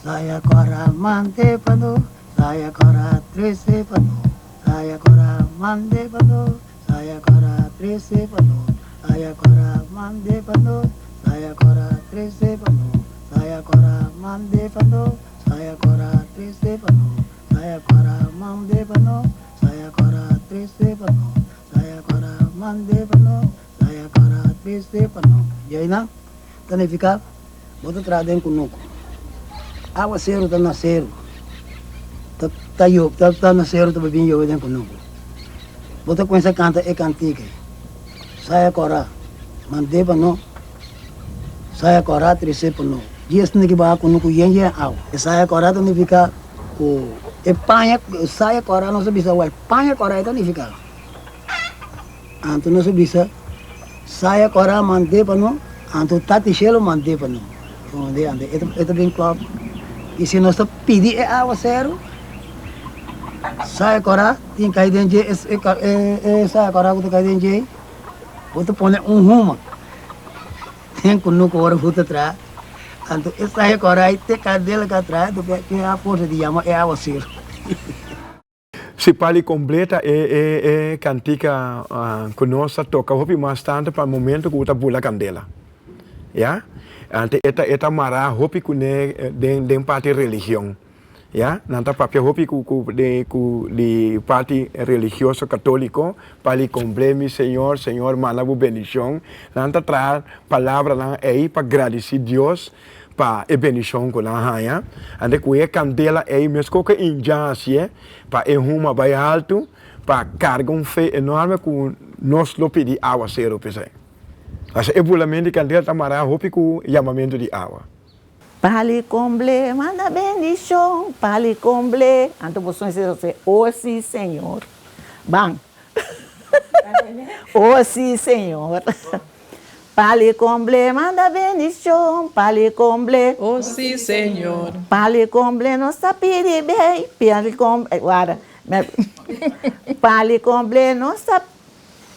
Saya kora mande pa no, saya kora trese pa no, saya kora mande pa no, saya kora trese pa no, saya kora mande pa no, saya kora trese pa no, saya kora mande pa no, saya kora trese pa no, saya kora mande pa no, saya kora trese pa no, saya kora mande pa no, saya kora trese pa no. Djeinan ta nifiká bo ta traha den kunuku. Awaseru ta na seru, ta ta yo ta ta na seru ta bin yobe den kunuku. Bo ta kuminsá kanta e kantika ei, Saya kòrá, mand'é pa no, saya kòrá tres'é pa no. Dies tene ki baha kunuku yen yen awa. E saya kòrá ta nifiká ku e paña, saya kòrá nos ta bisa wèl, paña kòrá e ta nifiká. Anto nos a bisa, Saya kòrá mand'é pa no, anto Tati Shelo mand'é pa no. Komprendé? Anto e ta bin klòp. I si nos ta pidi e awaseru, saya kòrá tin kai den dje, e saya kòrá ku ta kai den dje, bo ta pone un huma den kunuku ora bo ta traha. Anto e saya kòrá ei te kandela ka traha, anto ke a forsa di yama e awaseru. Si Pali kompleta e e kantika ku nos ta toka hopi mas tantu pa momento ku bo ta bula kandela. Ya. Ante e ta e ta mará hopi kuné den den parti religion. Ya. Nan ta papia hopi ku ku di ku di parti religioso katóliko, Pali komple mi Señor, Señor manda bo bendishon. Nan ta traha palabranan ei pa gradisí Dios pa e bendishon ku nan haña. Ante ku e kandela ei meskos ku e indjan hasié pa e huma bai haltu pa karga un fe enorme ku nos lo pidi awaseru p'esei. Pasobra e bulamentu di kandela ta mará hopi ku yamamentu di awa. Pali komble manda bendishon, pali komble. Anto boso mester hasi, O si, Señor. Ban. O si, Señor. Pali komble manda bendishon, pali komble. Oh si Señor. Pali komble nos ta pidi bei, pali komble, warda, pali komble nos ta,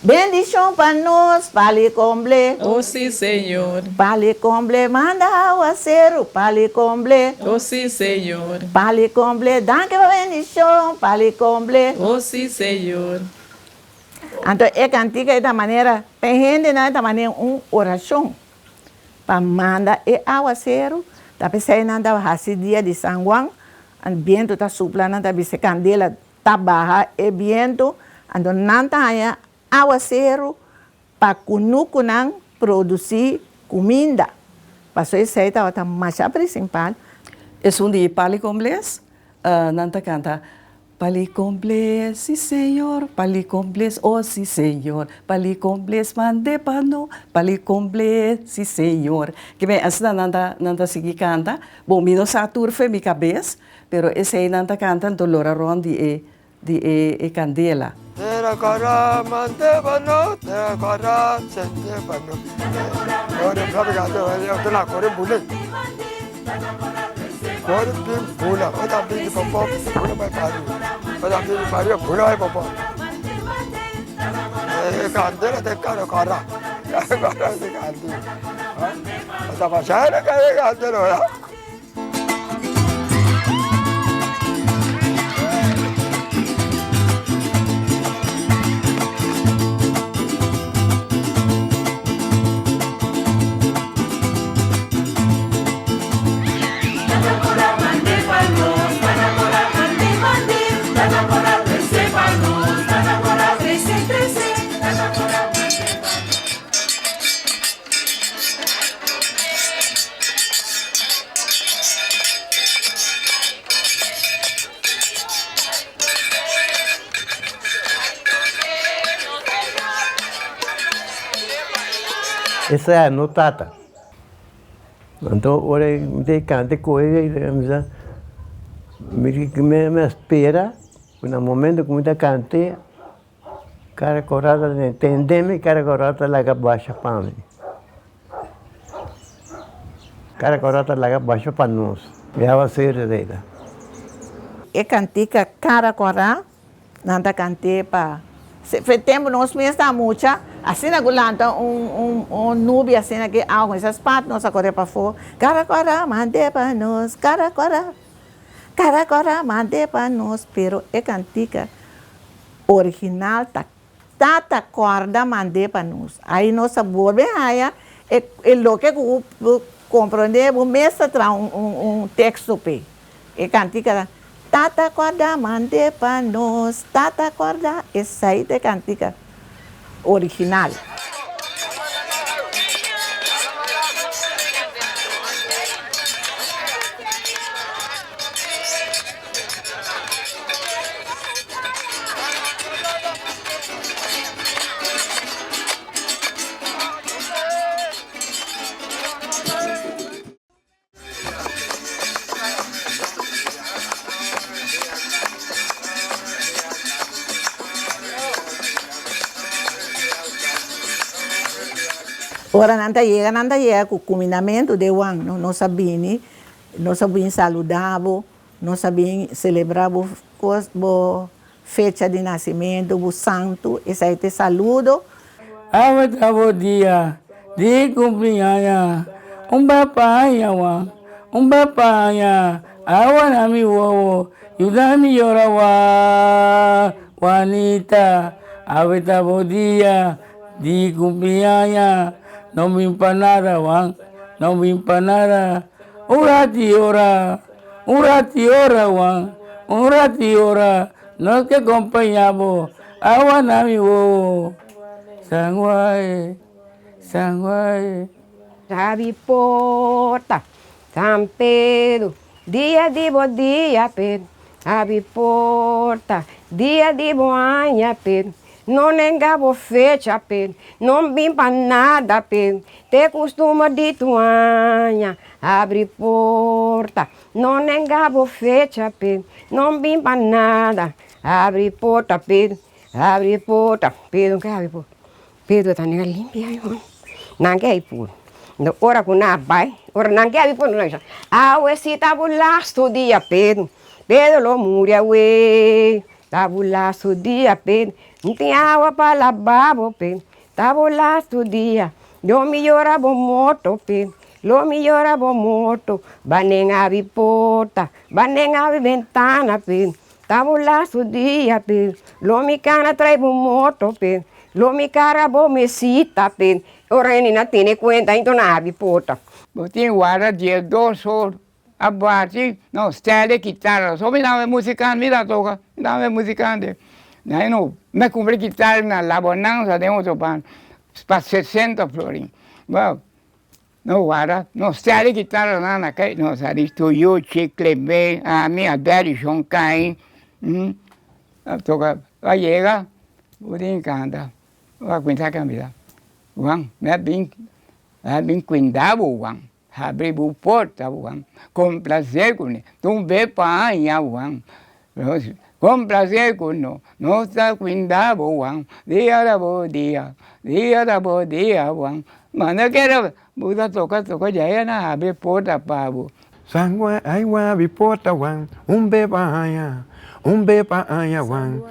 bendishon pa nos, pali komble. Oh si Señor. Pali komble manda awaseru, pali komble. Oh si Señor. Pali komble danki pa bendishon, pali komble. Oh si Señor. Anto e kantika ei ta manera, pa e hendenan e ta manera un orashon pa manda e awaseru, ta p'esei nan ta hasi dia di San Juan, bientu ta supla nan ta bisa e kandela ta baha e bientu, anto nan ta haña awaseru pa kunukunan produsí kuminda, pasobra esei tabata masha prinsipal. Esun di Pali Kombles, nan ta kanta, Pali Kombles, si Señor, Pali Kombles, oh si Señor, Pali Kombles mande pa no, Pali Kombles, si Señor. Kiben asina nan ta nan ta sigui kanta. Bon, mi no sa tur fe mi kabes, pero esei nan ta kanta, anto lora rònt di e di e e kandela. Tera kora mante pa no, tera kora sente pa no. Kore fábrica de la kore bule. Kore pin bula, ota bin popo, bula bai pari. Ota bin pari, bula bai popo. Eh, candela de kara kara. Kara kara de candela. Ota pasara kara candela. Esa e no tata. Anto ora mi ta kanta ku e mi sa mi a spera ku na momento ku mi ta kant'e Kara kora ta tende mi, kara kora ta laga basha pa mi. Kara kora ta laga basha pa nos. E awaseru ta eta. E kantika Kara Kora nan ta kant'é pa fe tempu nos mes ta mucha, asina ku lanta un un un nubi asina ki awa kuminsá spat nos a kore pafó, Kara Kora mand'é pa nos, Kara Kora. Kara kora mande pa nos pero e kantika original ta Tata kòrda mande pa nos. Ai nos a bolbe haña e e loke ku bo komprondé bo mes ta traha un un un teksto p'e. E kantika ta Tata kòrda mande pa nos, Tata kòrda esei ta e kantika original. Ora nan ta yega, nan ta yega ku kumindamentu den wan. Nos a bini, nos a bin saluda bo, nos a bin selebrá bo kos, bo fecha di nasimentu, bo santu, esei ta e saludo. Awe ta bo dia di kumpliaña, un bapa haña wa, un bapa haña awa na mi wowo, yuda mi yora wa, Juanita, awe ta bo dia di kumpliaña, no bin pa nada Juan, no bin pa nada, un rati ora, un rati ora Juan, un rati ora, nos ke kompaña bo. Awa na mi wowo, San Juan, San Juan. Habri porta, San Pedro, dia di bo dia, Pedro. Habri porta, dia di bo aña, Pedro. No nenga bo fecha, Pedro. No bin pa nada, Pedro. Te costumber di tu aña. Habri porta, no nenga bo fecha, Pedro. No bin pa nada. Abri porta Pedro, abri porta Pedro, ke abri porta? Pedro ta nega limpia yo. Nan ke habri porta. Enton ora ku nan a bai, ora nan ke habri porta nan bisa, Awe si ta bo lastu dia Pedro, Pedro lo muri awe. Ta bo lastu dia Pedro, no tin awa pa laba bo Pedro. Ta bo lastu dia, lo mi yora bo morto Pedro, lo mi yora bo morto. Banen habri porta, banen habri bentana Pedro. Ta bo lastu dia pe lo mi kana trae bo moto pe lo mi kara bo mesita pe ora hende na tene kuenta hinto na habri porta. Bo tin warda 12 or a bati no stèl kitara so mi dame muzikante mi ta toka mi dame muzikante na no mi kumpra kitara na la bonanza den otro banda pa 60 florin. No wara, no sali kitara nan na kai, no sali Tuyuchi, Clebe, ami, Abel, Shon Kai, toka a yega, bo tin kanta, bo a kuminsá kambia, Juan, mi a bin, mi a bin kuinda bo Juan, habri bo porta Juan, komplase ku mi, tur be pa aña Juan, komplase ku no, nos ta kuinda bo Juan, dia ta bo dia, dia ta bo dia Juan. Manda kere bo ta toka toka djaya na habri porta pa bo. San Juan, ay Juan habri porta Juan, un be pa haña, un be pa haña Juan,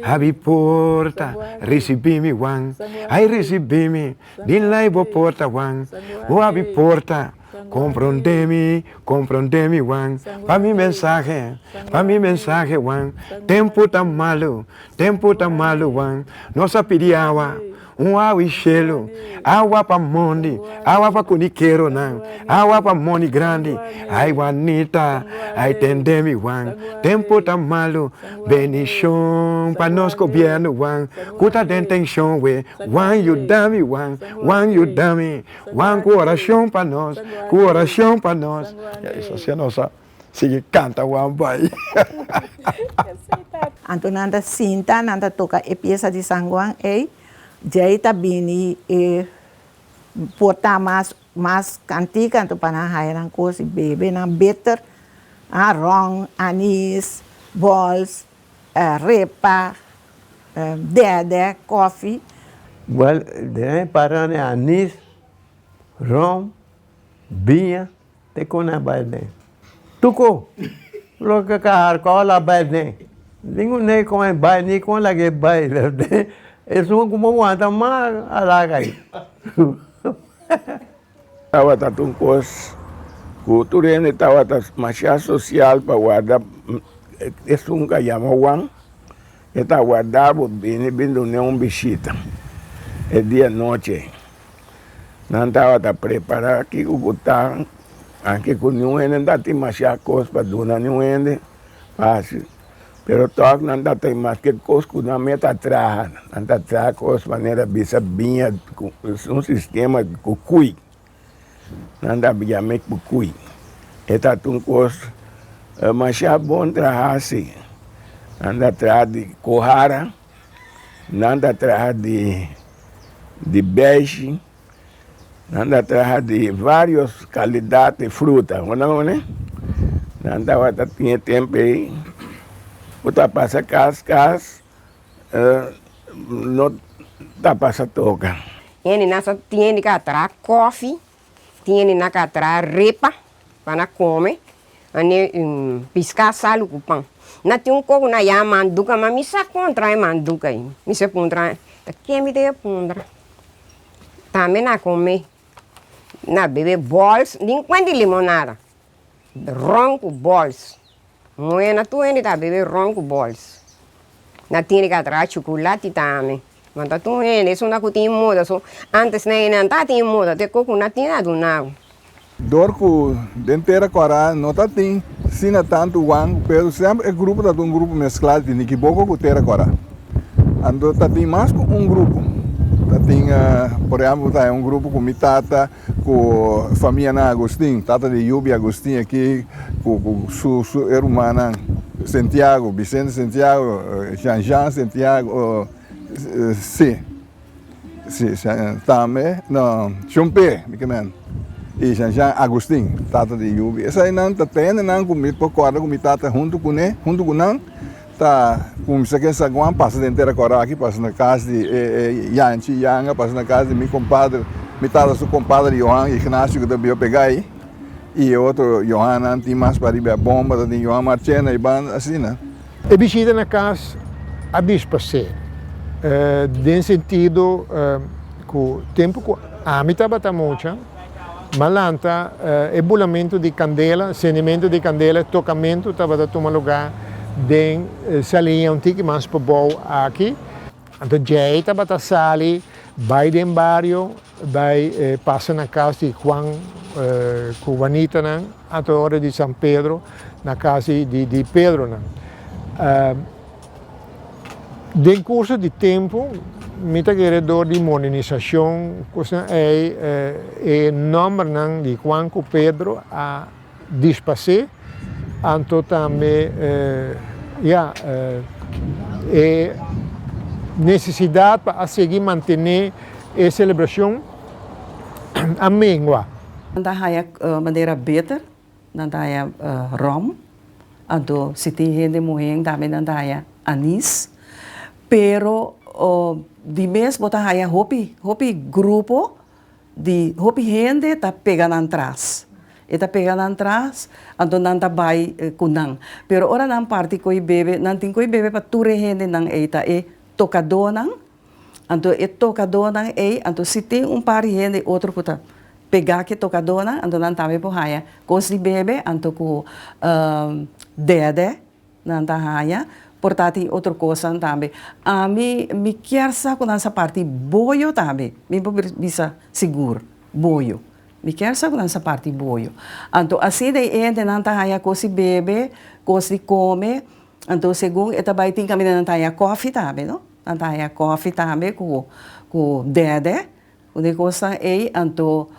habri porta, ricibi mi Juan, ay ricibi mi, bin lai bo porta Juan, bo habri porta, compronde mi, compronde mi Juan, pa mi mensahe, pa mi mensahe Juan, tempo ta malo, tempo ta malo Juan, nos a pidi awa. Un awa i shelu, awa pa mondi, awa pa kunikeronan, awa pa mondi grandi. Ai Juanita, ai tende mi Juan, tempu ta malu, benishon pa nos gobiernu Juan, ku ta den tenshon we, Juan yuda mi Juan, Juan yuda mi, Juan ku orashon pa nos, ku orashon pa nos. Ya eso si nos a sigui kanta Juan bai. Anto nan ta sinta, nan ta toka e piesa di San Juan ei, djei ta bini e por ta mas mas kantika anto pa nan haya nan kos di bebe, nan bitter, a ròn, anis, bòls, repa, dèdè, kòfi. Wèl, den e parane anis, ròn, biña. Te kon a bai den. Tuko loke ka harkòl a bai den. Ningun nei kon e bai ni kon laga e bai. Esun ku bo wanta mas a laga ei. Tabata ta un kos ku tur hende tabata masha sosial pa warda esun ku a yama Juan e ta warda bo bini bin dun'é un bishita e dia nochi. Nan tabata prepará kiko ku ta, anke ku niun hende no ta tin masha kos pa duna niun hende pa hasi, pero tòg nan ta tin maske kos ku nan mes ta traha, nan ta traha kos manera bisa biña ku un sistema ku kui, nan ta yam'é ku kui, e ta un kos masha bon traha si, nan ta traha di kohara. Nan ta traha di di bèshi, nan ta traha di vários kalidat di fruta, bo no wak? Nan tabata tin e tempu ei ku ta pasa kas kas no ta pasa toka. Hende nan sa tin hende ka traha kòfi, tin hende nan ka traha repa pa nan kome. Ane piská salu ku pan. Na tin un koko na yama manduka, ma mi sa kontra e manduka ei. Mi sa puntra, ta ken mi debe puntra? Tambe na kome, na bebe bòls, nin kuen di limonada, ròn ku bòls. Muhé tur hende ta bebe ròn ku bòls. Na tin di ka traha chukulati tambe. Ma ta tur hende, esun ku tin moda, so antes nan ta tin moda, te koko na tin a duna bo. Dor ku den tera kòrá no ta tin sina tantu wan, pero semper e grupo ta un grupo mesklá di Nikiboko ku tera kòrá. Anto ta tin mas ku un grupo. Ta tin, por ehèmpel, ta un grupo ku mi tata ku famianan Agustin, tata di Yubi Agustin aki ku ku su su e rumannan Sentiago, Vicente Sentiago, Jean Jean Sentiago, si. Si, tambe, no, Shon Pe, mi ke men, i Shan Shan Agustin, tata di Yubi. Esainan ta tene nan ku mi por kòrda ku mi tata huntu kuné, huntu ku nan, ta kuminsá ken San Juan, pasa den Tera Kòrá aki, pasa na kas di e Yanchi Yanga, pasa na kas di mi kompadre Mi tata su compadre Johan Ignacio cu ta biba pega ey y e otro Johannan tin mas pariba e bomba ta tin Johan Marchena y banda asina. E bishita na cas a disparcé den sentido cu tempo cu ami tabata mucha m'a lanta e bulamento di candela, cendimento di candela, e tocamento tabata tuma lugar den Saliña un tiki mas pabou aki. Anto djei tabata sali bai den bario, bai pasa na cas di Juan cu Juanitanan, anto ora di San Pedro na cas di Pedronan. Den curso di tempo mi ta kere door di modernisacion cosnan ei e nombernan di Juan cu Pedro a disparcé, anto tambe ya e necesidad pa a sigui mantene e celebracion a mengua. Nan ta haya manera beter, nan ta haya rom, anto si tin hende muhé tambe nan ta haya anis, pero di mes bo ta haya hopi hopi grupo Di hopi hende ta pega nan tras. E ta pega nan tras, anto nan ta bai ku nan. Pero ora nan parti ko'i bebe, nan tin ko'i bebe pa tur e hendenan ei ta e tokadónan. Anto e tokadónan ei, anto si tin un par di hende otro ku ta pegá ku e tokadónan, anto nan tambe por haña kos di bebe, anto ku dèdè. Nan ta haña, por ta tin otro cosnan tambe. Ami, mi kier sa cu nan sa parti boyo tambe. Mi por bisa sigur, boyo. Mi kier sa cu nan sa parti boyo. Anto asina e hendenan ta haña cos di bebe, cos di come, anto segun e ta bay tin caminda nan ta haña kofi tambe, no? Nan ta haña kofi tambe cu cu dede, cu di cosnan ey, anto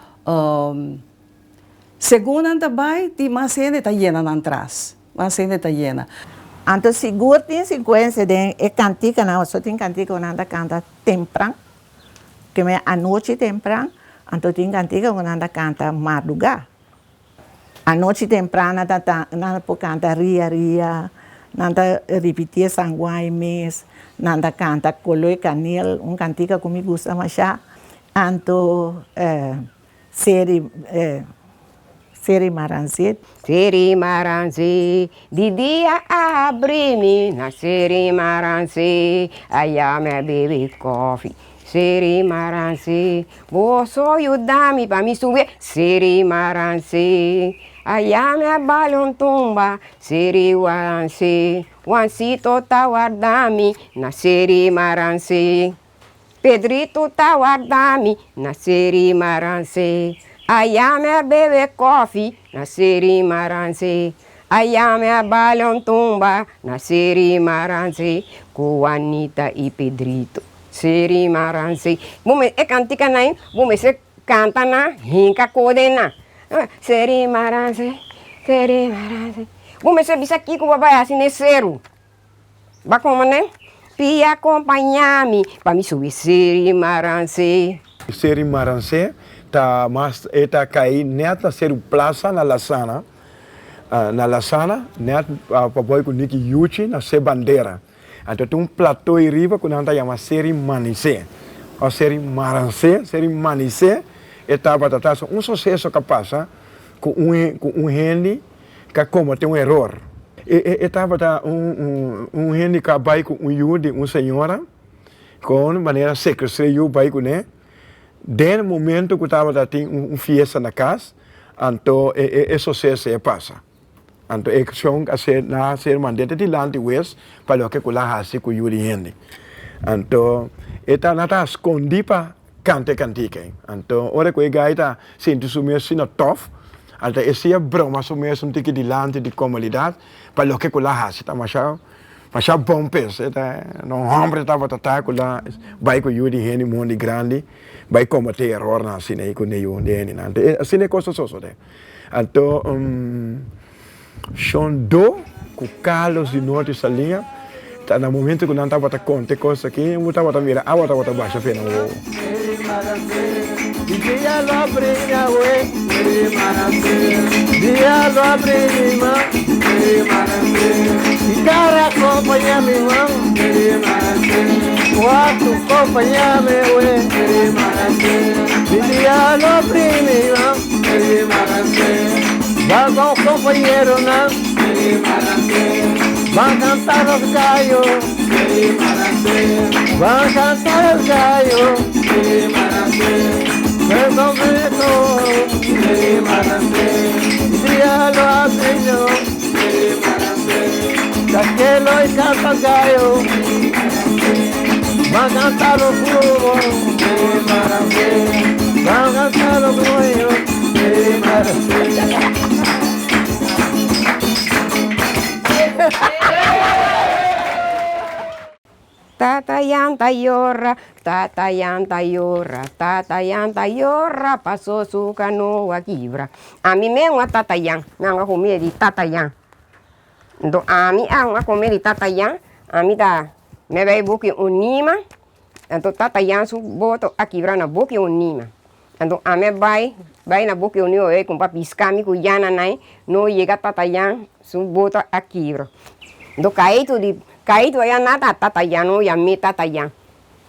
segun nan ta bay tin mas hende ta yena nan tras. Mas hende ta yena. Anto sigur tin sinkuensia den e kantikanan, pasobra tin kantika ku nan ta kanta tempran, ke men anochi tempran, anto tin kantika ku nan ta kanta mardugá. Anochi tempran nan ta nan por kanta ria ria, nan ta ripitié San Juan e mes, nan ta kanta Kolo e Kanel, un kantika ku mi gusta mashá, anto Seri Seri Maranzé. Seri Maranzé, di dia a abri mi na Seri Maranzé, aya mi a bebe kofi. Seri Maranzé, boso yuda mi pa mi subi Seri Maranzé, aya mi a bala un tumba. Seri Maranzé, Juancito ta warda mi na Seri Maranzé. Pedrito ta warda mi na Seri Maranse. Aya mi a bebe kofi na Seri Maranse. Aya mi a bala un tumba na Seri Maranse ku Juanita i Pedrito. Seri Maranse. Bo me e kantikanan ei bo mester kanta nan hinka kode nan. Seri Maranse, Seri Maranse. Bo mester bisa kiko bo a bai hasi na e seru. Ba koma nen? Pia kompañá mi pa mi subi Seri Maranse. Seri Maranse ta mas e ta kai nèt na Seru Plaza na Lasana, na Lasana nèt pa boy ku Niki Yuchi na Se Bandera. Anto tin un plató ei riba ku nan ta yama Seri Manisé òf Seri Maranse, Seri Manisé e tabata ta un suseso ku a pasa ku un ku un hende ka komete un eror. E tabata un hende ku a bai ku un yu di un señora, kon manera sekrestr'é yu bai kuné. Den momento ku tabata tin un fiesta na kas, anto e suseso ei a pasa. Anto e shon a ser nan a ser mand'é te dilanti wes pa loke ku el a hasi ku yu di hende. Anto e ta nan ta skondí pa kanta e kantika ei. Anto ora ku e gai ta sinti su mes asina tòf, anto e sia broma su mes un tiki dilanti di komunidat pa loke ku el a hasi ta masha masha bon p'es. E ta un hòmber tabata ta ku la bai ku yu di hende mondi grandi bai kometé erornan asina ei ku ne yu di hendenan. Anto asina e kos ta sosodé. Anto Shon Do ku Carlos di Norte Saliña ta na momento ku nan tabata konta e kos aki bo tabata mira awa tabata basha fe nan wowo. Dia lo primi Ban con compañeronan Ban canta los gallo Ban canta los gallo Que completo Dia lo aprimo Daquelo y canta el gallo Van a cantar los globos Van a cantar los globos. Tata Yan ta yora, tata Yan ta yora, tata Yan ta yora, paso su kanoa kibra. Ami mes un a tata Yan, mi a comida di tata Yan. Anto ami a un a come di tata Yan, ami ta me bay buki un nima, anto tata Yan su boto a kibra na buki un nima. Anto ami a bay, bay na buki un nima bay kumpa piska mi ku Yana nai, no yega tata Yan su boto a kibra. Anto kaitu di kaitu aya nata tata Yan no yam'é tata Yan.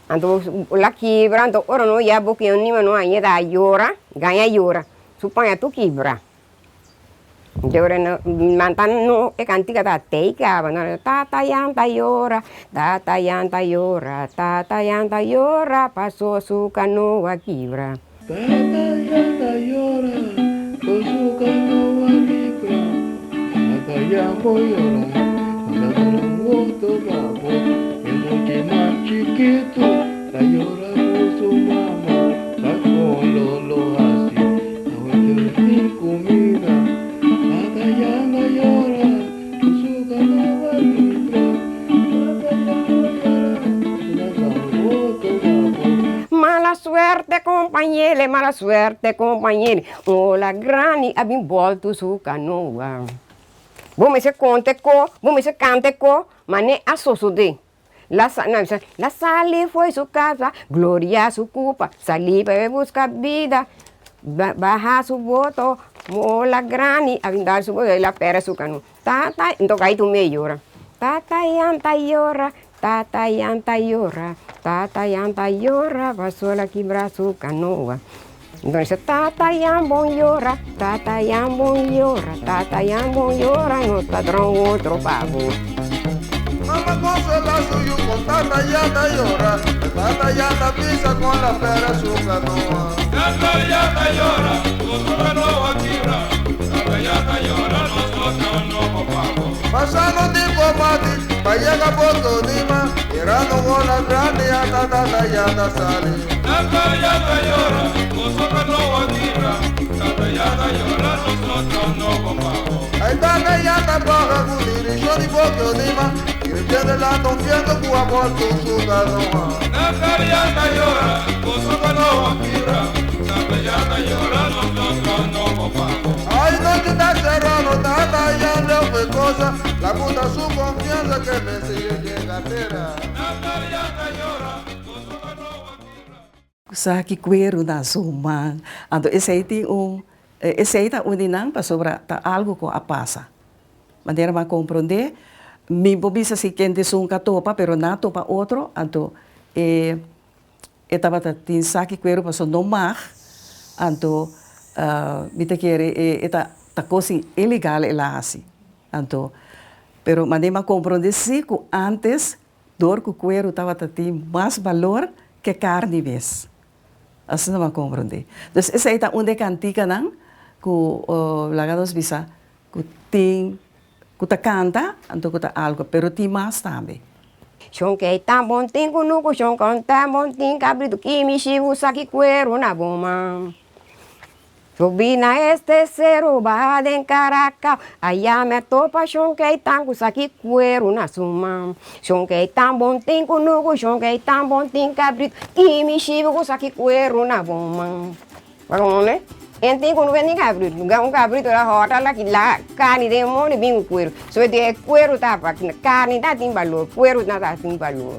Anto la kibra, anto ora no ya buki un nima no a yeda a yora, gaña yora, su paña tur kibra. Yora no manta no e cantica ta tei caba no tata Yan ta yora, tata Yan ta yora, tata Yan ta yora paso su canoa kibra. Tata Yan ta yora paso su canoa kibra, tata Yan por yora paso un otro babo, e mucha mas chikito ta yora por su mama, ta con lo lo haci, awe tin comida, tata Yan ta yora paso su canoa kibra, tata Yan ta yora paso un otro babo. Mala suerte compañele, mala suerte compañele, ola grandi a bin boltu su canoa. Bo mester conta co, bo mester canta co, mane a sosode. La sa, no, bisa, la sali fo'i su casa, gloria su cupa, sali pa e busca bida, ba baha su boto, ola grandi a bin dal su boto, el a perde su canoa. Ta ta, nto kai tu me yora. Tata Yan ta yora, tata Yan ta yora, tata Yan ta yora, paso el a kibra su canoa. Entonces tata Yan bon yora, tata Yan bon yora, tata Yan bon yora, nos ta dron otro pabo. Mama consola su yu con tata Yan ta yora, tata Yan ta pisa con la pera su canoa. Tata Yan ta yora, con su canoa kibra, tata Yan ta yora, nos ta dron otro pabo. Pasando tempo mati, pa yega Porto Nima, mirando ola grandi, ata tata Yan ta sali. Tata Yan ta yora, con su canoa kibra, tata Yan ta yora, nos ta dron otro pabo. Ay tata Yan ta baha ku direccion di Porto Nima, y repente la confianza ku a bordo su canoa. Tata Yan ta yora, con su canoa kibra, tata Yan ta yora, nos ta dron otro pabo. Ay noche ta serrano, tata Yan le fue cosa, la puta su confianza que me sigue llega a tierra. Tata Yan ta yora, con su canoa kibra. Saki cuero na su man. Anto esey tin un, esey ta un di nan pasobra ta algo cu a pasa. Manera mi a comprende, mi por bisa si ken esun ka topa, pero nan a topa otro, anto e e tabata tin saki cuero pasobra no mag, anto mi ta kere e e ta ta cos ilegal el a haci. Anto, pero manera mi a comprende si cu antes dor cu cuero tabata tin mas balor ke carni mes. Asina mi a comprende. Dus esey ta un di e canticanan cu laga nos bisa cu tin cu ta canta anto cu ta algo, pero tin mas tambe. Shon kei ta bon tin kunuku shon kon ta bon tin kabritu kimi shibu saki kueru na bo man. Subi na este seru baha den Caracao aya mi a topa shon kei tan ku saki kueru na su man. Shon kei ta bon tin kunuku shon kei ta bon tin kabritu kimi shibu ku saki kueru na bo man. Wak un En tin ku no bini kabritu. Un kabritu la hòrta la ki la karni den mondi bin ku kueru. So di e kueru ta pa karni ta tin balor, kueru ta ta tin balor.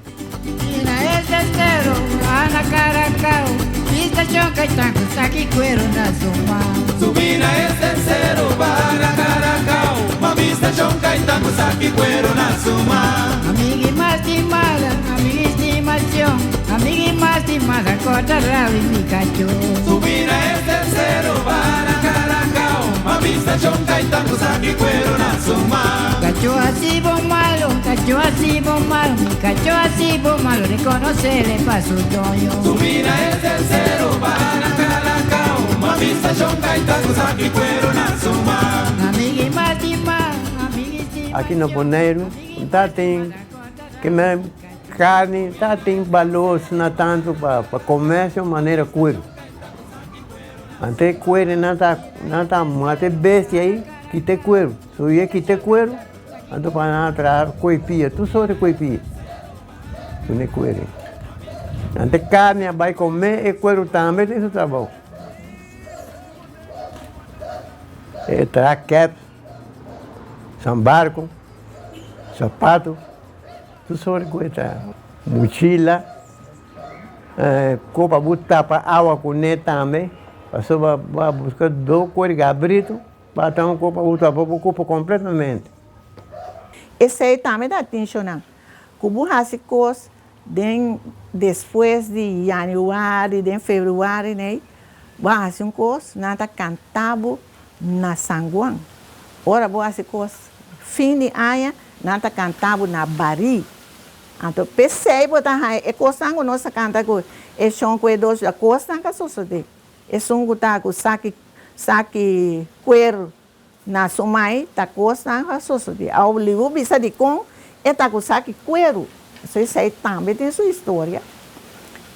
Na este sero ana Caracao Bista shon Caitán ku saki kueru na su man. Subi na este sero para Caracao Ma bista shon Caitán ku saki kueru na su man. Amigi mas stimada, amigi stimacion, amigi. Amigui mas di mas a corta rabi mi cacho. Subira el tercero para Caracao, Mavista chonca y tango saki cuero na suma. Cacho así bo malo, cacho así bo malo, mi cacho así bo malo, reconocerle pa' su dueño. Subira el tercero para Caracao, Mavista chonca y tango saki cuero na suma. Amigui mas di mas, amigui si. Aki na Boneiru ta tin keme karni, ta tin balor asina tantu pa pa komersio manera kueru. Ante e kueru nan ta nan ta mata e bestia ei kita e kueru. So e kita e kueru anto pa nan traha koipia, tur sorto di koipia ku e kueru ei. Ante karni a bai kome e kueru tambe tin su trabou. E traha kèp. San barco, sapato, tur sort cu e ta. Mochila, copa bo tapa awa cune tambe, pasobra bo a busca do cor gabrito pa ta un copa bo tapa bo copa completamente. Esey tambe ta atencionan cu bo haci cos den despues di januari, den februari ney, bo a haci un cos, nan ta canta bo na San Juan. Ora bo hasi kos fin di aña, nan ta kanta bo na barí. Anto p'esei bo ta haña e kosnan ku nos ta kanta ku e shon ku e dos la kosnan ka sosodé. Esun ku ta ku saki saki kueru na su mai ta kosnan ka sosodé. Awo ligu bisa dikon e ta ku saki kueru. So esei tambe tin su historia.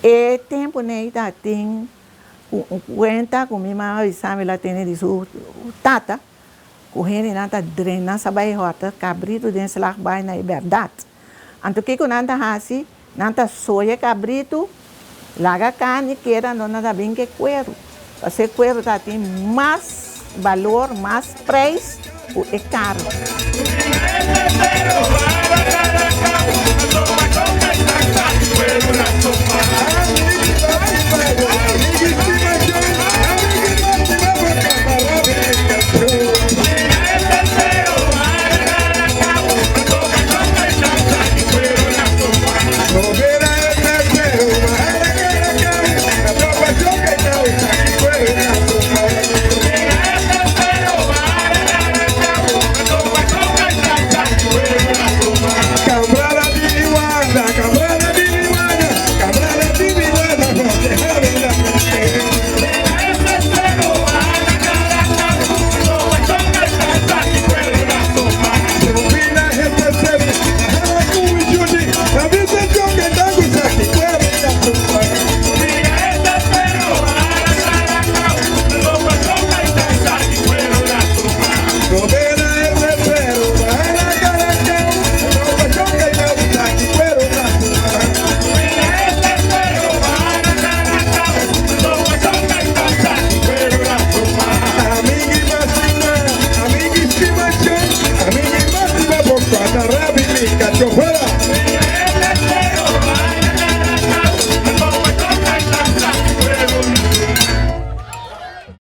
E tempu nei ta tin. Ku un kuenta ku mi mama bisa mi la tene di su tata ku hendenan ta drena sa bai hòrta kabritu den slag bai na e bèrdat. Anto kiko nan ta hasi? Nan ta soya e kabritu, laga karni keda anto nan ta bin ku e kueru. Pasobra e kueru ta tin mas balor, mas preis ku e karni.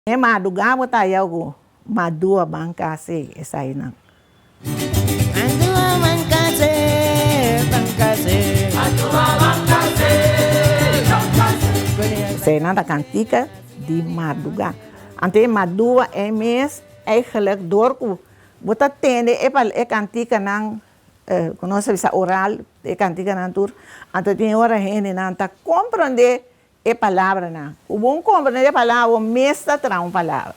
E madugá bo ta haya ku madua ban kase esainan. Esainan ta kantika di madugá. Anto e madua ei mes eigenlijk dor ku bo ta tende e kantikanan ku nos ta bisa oral, e kantikanan tur, anto tin ora hendenan ta komprondé E palabranan. Ku bo komprende e palabra, bo mes ta traha un palabra.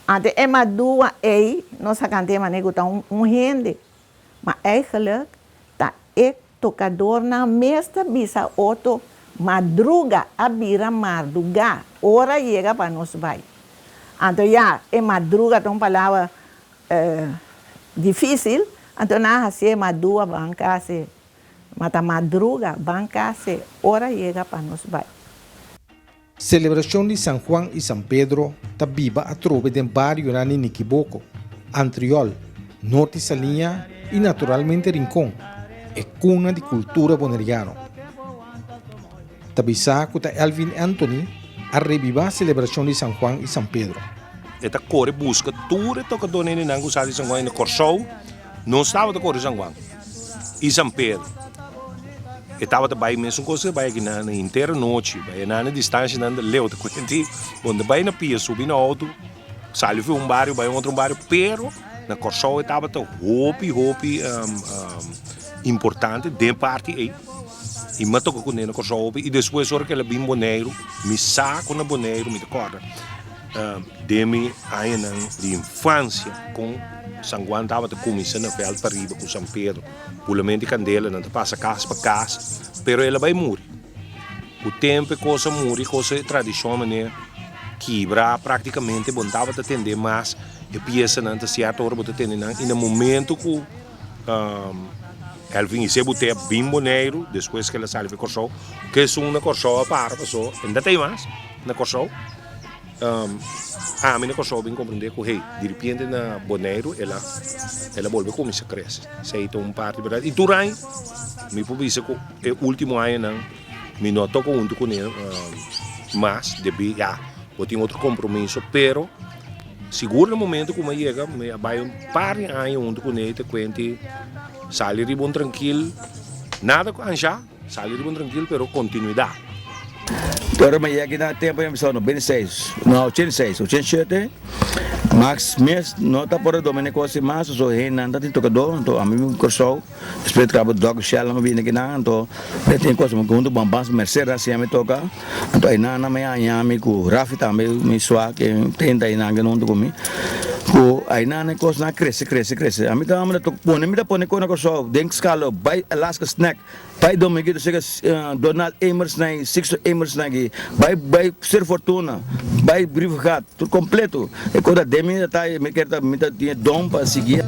Anto e madua ei, nos a kant'é manera ku ta un hende. Ma eigenlijk ta e tokadornan mes ta bisa otro, madruga a bira mardugá, ora yega pa nos bai. Anto ya, e madruga ta un palabra difísil, anto nan a hasié madua ban kasi. Ma ta madruga, ban kas e ora yega pa nos bai. Selebrashon di San Juan i San Pedro ta biba atrobe den barionan di Nikiboko, Antriol, Norte Saliña i naturalmente Rincon, e kuna di kultura boneriano. Ta bisa ku ta Elvin Anthony a rebibá selebrashon di San Juan i San Pedro. E ta kore buska tur e tokadónan di nan ku sa di San Juan i na Kòrsou. Nos tabata kore San Juan i San Pedro. E tabata bai mesun kos ke bai aki nan henter anochi, bai nan e distanshanan ta leu ta kuenti bo no ta bai na pia subi na outo sali for un bario bai otro bario pero na Kòrsou e tabata hopi hopi importante den parti ei i mi a toka kuné na Kòrsou hopi i despues ora ku el a bin Boneiru mi sa ku na Boneiru mi ta kòrda den mi añanan di infansia kon San Juan tabata kuminsá na vèlt pariba ku San Pedro. Pulament di kandela, nan ta pasa kas pa kas, pero el a bai muri. Ku tempu e kos a muri, kos e tradishon manera kibra praktikamente, bo no tabata tende mas e piesanan ta sierto ora bo ta tende nan i na momento ku Elvin Isé Bute a bin Boneiru despues ku el a sali for Kòrsou, ku esun na Kòrsou a para paso e no ta tei mas na Kòrsou. Ami na Kòrsou bin komprendé ku hey, diripiente na Boneiru el a el a bolbe kuminsá krese. Esei ta un parti bèrdat. I tur aña mi por bisa ku e último añanan mi no a toka huntu kuné mas debí ya bo tin otro kompromiso pero sigur na momento ku mi a yega mi a bai un par di aña huntu kuné i ta kuenti sali riba un trankil nada ku anshá. Sali riba un trankil pero kontinuidat. Ora mi yega na tempo mi bisa 96, no 86, 87, Max mes no ta por a domina e kos mas, so hendenan ta tin tokadó, anto ami bin Kòrsou, despues kaba Dòk Shell mi bini akinan, anto mi tin kos huntu Bambas Mercedes a siña mi toka, anto einan nan mi a haña mi ku Rafi tambe mi sua ke tenta einan huntu ku mi, ku einan e kosnan a krese krese krese, ami ta pone mi ta pone kos na Kòrsou den skala bai Alaska Snack. Bai Dominguito sega Donald Emers na i Sixto Emers na ki bai bai Ser Fortuna bai Brievengat tur completo e cosa den mi ta mi kier ta mi ta tin e don pa sigui.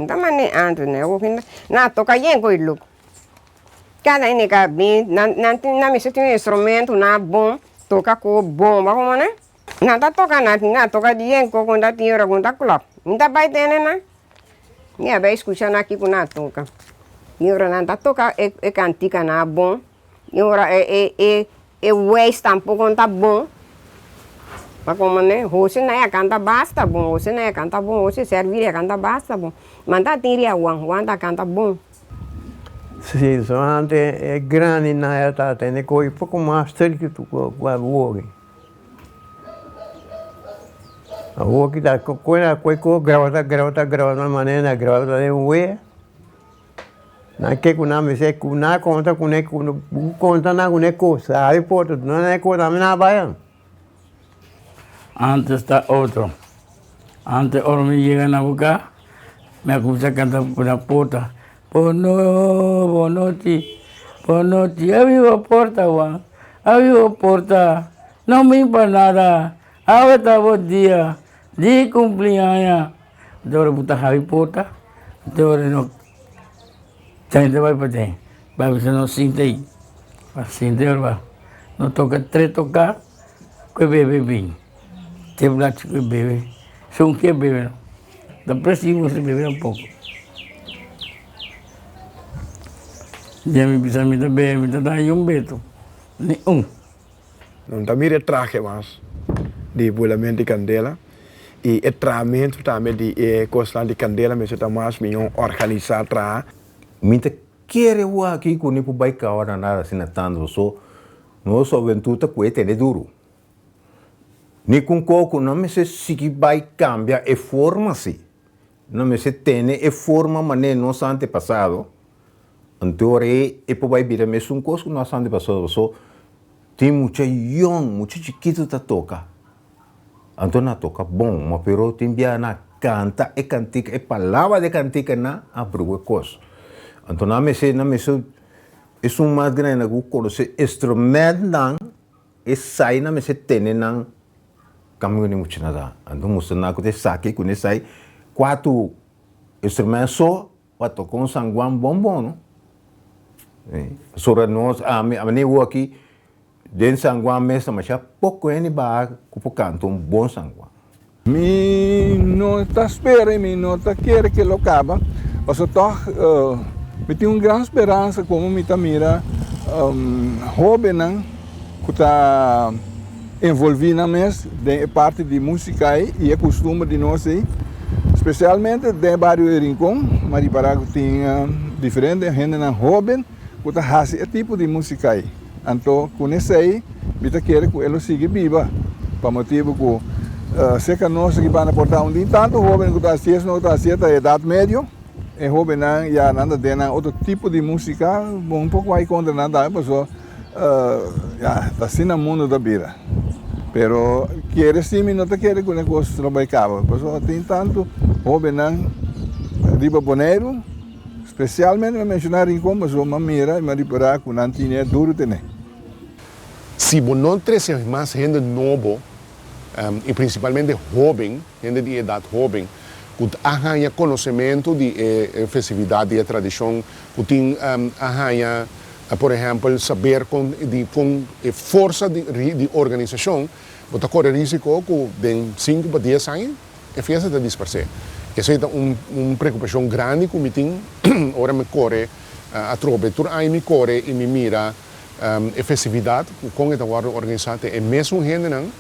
Nta mane antes ne oki na toka yen ku iluk kada hende ka bin nan nan tin nan mester tin un instrumento na bon toka ku bomba komo ne nan ta toka nan na toka di yen ku ta tin ora ku ta klòp mi ta bai tene nan mi a bai skucha nan kiko nan a toka i ora nan ta toka e kantika nan bon i ora e e E weis tampoco no ta bon. Pa como ne, Jose na ya canta basta bon, Jose na ya canta bon, Jose servir ya canta basta bon. Ma ta tin ria Juan, Juan ta canta bon. Si, solamente e grandinan ya ta tene koe poko mas strikto ku awoki. Awoki ta koe na koe koe grabata grabata grabata manera na grabata den wea. Nan ke ku nan mester ku nan konta kuné ku konta nan kuné kos sabi por ta duna nan e kos ami nan a bai. Antes ta otro. Antes ora mi yega na bo ka, mi a kuminsá kanta na porta, Bono, bonoti, bonoti, abi bo porta Juan, abi bo porta, no mi pa nada, awe ta bo dia di kumpliaña. Te ora bo ta habi porta, te ora no tenta bai paden, bai bisa no sinta ei, pa sinta ei ora ba no toka tres toka ku e bebe bin, te blachi ku e bebe, sun ke bebe no, ta presi bo si bebe tampoco. Ya mi bisa mi ta bebe mi ta da un beto, ni un. No ta mira e trahe mas di bulamento di kandela i e trahamentu tambe di e kosnan di kandela mester ta mas mihó organisá traha. Mi ta kere wak aki ku ni por bai kawa na nada asina tantu paso nos hubentud ta kue tene duru. Ni ku un koko no mester sigui bai kambia e forma si. No mester tene e forma manera nos antepasado. Anto ora ei e por bai bira mesun kos ku nos antepasado paso tin mucha yòn, mucha chikitu ta toka. Anto nan a toka bon, ma pero tin bia nan a kanta e kantika, e palabra di e kantika nan a brua e kos. Anto nan mester, nan mester esun mas grandi ku konosé instrumentnan Esai nan mester tene nan cambio ni mucha nada. Anto mustra nan cu ta esaki cu nesai cuatro instrument so pa toca un sanguan bon bon no. Pasobra nos ami ami awo aki den sanguan mes ta masha poco hende baha cu por canta un bon sanguan. Mi no ta spera y mi no ta kere ke lo caba, pasobra tog mi tin un gran speransa como mi ta mira hobennan cu ta envolvi nan mes den e parti di musica ey y e custumber di nos ey, specialmente den e bario di Rincon, mi a ripara cu tin diferente hendenan hoben cu ta haci e tipo di musica ey. Anto cu nesey mi ta kere cu e lo sigui biba, pa motibo cu cerca nos aki banda por ta un tin tanto hobennan cu ta haci eso, no ta haci ta edad medio, e hobennan ya nan ta den nan otro tipo di musica, bon un poco hay contra nan tambe pasobra ya ta asina mundo ta bira. Pero kere si mi no ta kere cu e cos lo bay caba, pasobra tin tanto hobennan riba Boneiru. Spesialmente mi a menshoná Rincon pasobra mi a mira i mi a ripará ku nan tine duru tene. Si bo no trese mas hende nobo, i prinsipalmente hóben, hende di edat hóben, ku a haña konosementu di e festividat, di e tradishon, ku tin a haña, por ehèmpel, saber kon di kon e forsa di organisashon, bo ta kore risiko ku den sinku pa dies aña, E fiesta ta disparsé. Esei ta un un preokupashon grandi ku mi tin ora mi kore atrobe. Tur aña mi kore i mi mira e festividat ku kon e ta wòrdu organisá te e mesun hendenan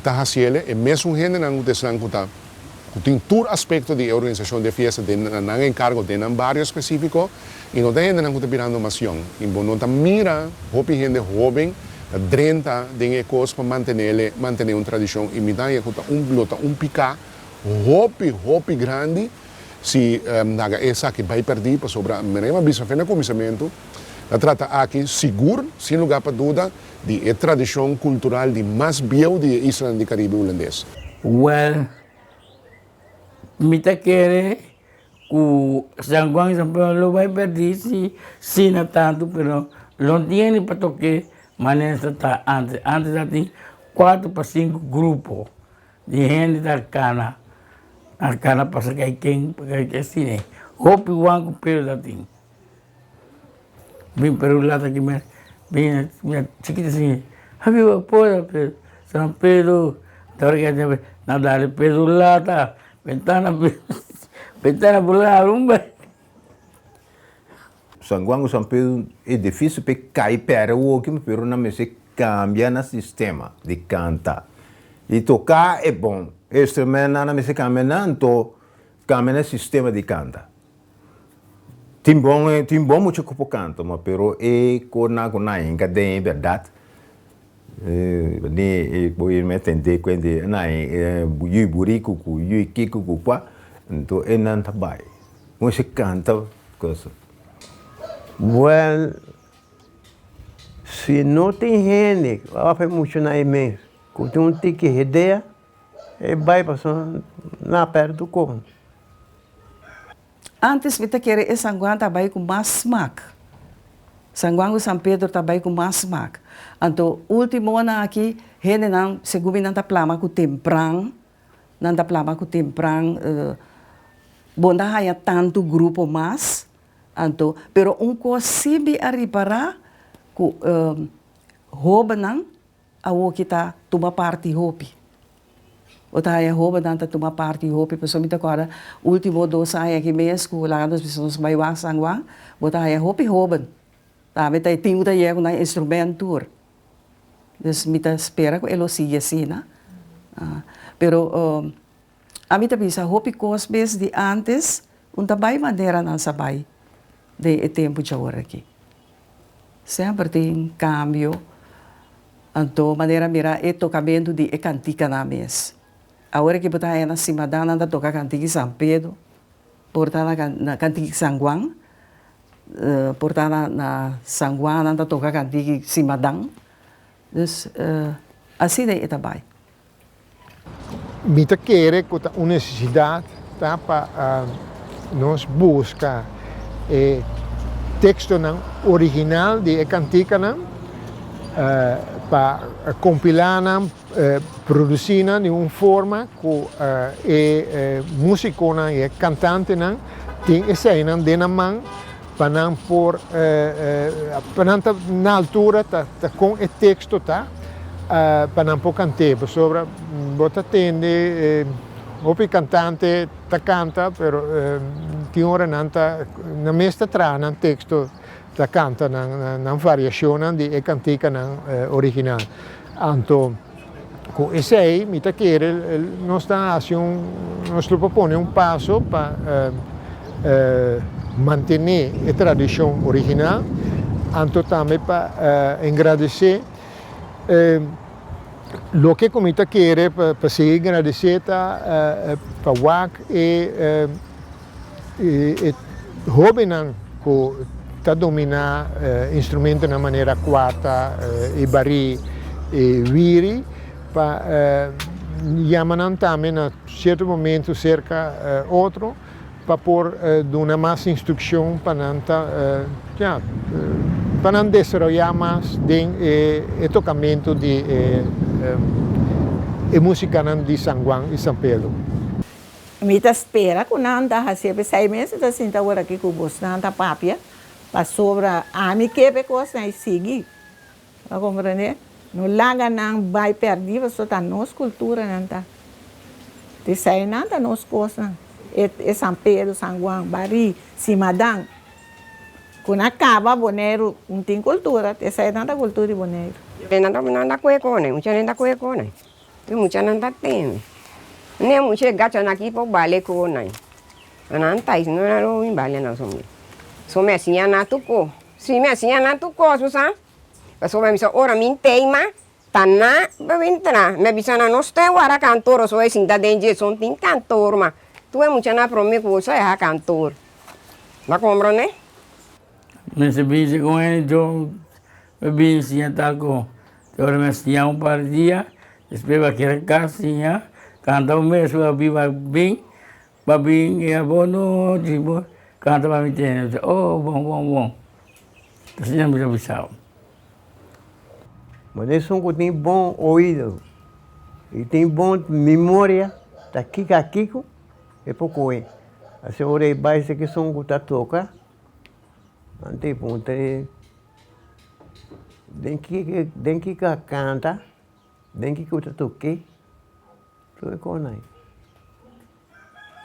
ta hasiele, e mesun hendenan ku ta esnan ku ta ku tin tur aspekto di e organisashon di e fiesta den nan enkargo den nan bario spesífiko i no ta hendenan ku ta birando mas yòn i bo no ta mira hopi hende hóben Ta drenta den e kos pa mantenele, mantené un tradishon i mi ta haña ku ta un lo ta un piká hopi, hopi grandi si laga esaki bai pèrdí pasobra manera mi a bisa fe na kuminsamentu ta trata aki sigur, sin lugá pa duda, di e tradishon kultural di mas bieu di e islanan di Karibe Hulandes. Wèl, mi ta kere Ku San Juan y San Pedro lo bai perdí si si na tantu pero lo tiene pa toke manera sa ta antes. Antes ta tin kuater pa sinku grupo di hende ta kana ta kana pasa kai ken pa kai ken asina. Hopi Juan ku Pedro ta tin. Bin Peru lata ki mi bin chikito asin habiba poda San Pedro na dale Pedro lata. Bentana bentana bula rumba. San Juan ku San Pedro e difisil pa e kai pèrdè woki pero nan mester kambia nan sistema di kanta di toka e bon e instrumentnan nan mester kambia nan anto kambia nan sistema di kanta tin bon tin bon mucha ku por kanta ma pero e konan ku nan hinka den e bèrdat Ni e bo irma e tende ku e na e yui buriku ku yui kiko ku kua, nto e nan ta bai. Un si kanta kosa. Well, si no tin hende òf e muchanan ei mes ku tin un tiki idea, e bai pasobra nan a pèrdè kon. Antes mi ta kere e San Juan ta bai ku mas smak. San Juan ku San Pedro ta bai ku mas smak. Anto ultimonan aki hendenan segun mi nan ta plama ku tempran, nan ta plama ku tempran bo no ta haña tantu grupo mas. Anto pero un kos si mi a ripará ku hobennan Awoki ta tuma parti hopi. Bo ta haña hobennan ta tuma parti hopi pasobra mi ta kòrda ultimo dos aña aki mes ku laga nos bisa nos bai wak San Juan, bo ta haña hopi hoben. Tambe ta e tin ku ta yega ku nan instrument tur. Dus mi ta spera ku e lo sigui asina. Pero ami ta bisa hopi kos mes di antes un ta bai manera nan sa bai den e tempu djawor aki. Semper tin cambio, anto manera mira e tocamento di e canticanan mes. Awor aki bo ta haya na Simadan nan ta toca cantica di San Pedro, por ta na cantica di San Juan, por ta na San Juan nan ta toca cantica di Simadan. Dus asina e ta bay. Mi ta kere ku ta un nesesidat ta pa nos buska e tekstonan original di e kantikanan pa kompilá nan, produsí nan di un forma ku e músikonan i e kantantenan tin eseinan den nan man pa nan por pa nan ta na altura ta kon e teksto ta. pa nan por kant'é, pasobra bo ta tende hopi kantante ta kanta pero tin ora nan ta nan mes ta traha nan teksto ta kanta nan variashonnan di e kantikanan original. Anto ku esei mi ta kere nos ta hasi un nos lo por pone un paso pa mantené e tradishon original anto tambe pa engradesé loke ku mi ta kere pa sigui engradesé ta pa wak e E hóbennan ku ta dominá instrumentonan manera kuata, e barí, e wiri, pa yama nan tambe na sierto momento serka otro pa por duna mas instrukshon pa nan ta, ya, pa nan desaroyá mas den e tokamentu di e músikanan di San Juan i San Pedro. Mi ta spera ku nan ta hasié p'esei mes mi ta sinta awor aki ku bosnan ta papia, pasobra ami ke p'e kosnan ei sigui. Bo a komprendé? No laga nan bai pèrdí pasobra ta nos kultura nan ta. P'esei nan ta nos kosnan, e e San Pedro, San Juan, Barí, Simadan. Ku nan kaba Boneiru no tin kultura, esei nan ta kultura di Boneiru. Nan ta nan ta kohe kone, mucha nan ta kohe kone. E muchanan ta teme. Ne mucha e gachanan aki por bale ku nan. Ma nan ta no nan lo bin bale nan so mi. So mi a siña nan tur kos. Si mi a siña nan tur kos bo sa. Pasobra mi sa ora mi teima ta nan por bin tra. Mi a bisa nan no stay wara kantor so e sinta den dje son tin kantor ma tur e muchanan prome ku bo sa e ha kantor. Bo a komprende? Mester bisa ku hende jo mi bin siña tal ku. Ora mi a siña un par di dia, despues mi a kere kas siña kanta un mes pa bin bin pa bin i abo no di bo kanta pa mi tende mi bisa oh bon bon bon asina mi ta bisa. Ma esun ku tin bon oido i tin bon memoria ta kiko a kiko e por kohe. Asina ora e bai esaki esun ku ta toka anto e puntra e. Den kiko den kiko a kanta, den kiko ta toke, tur e kosnan ei.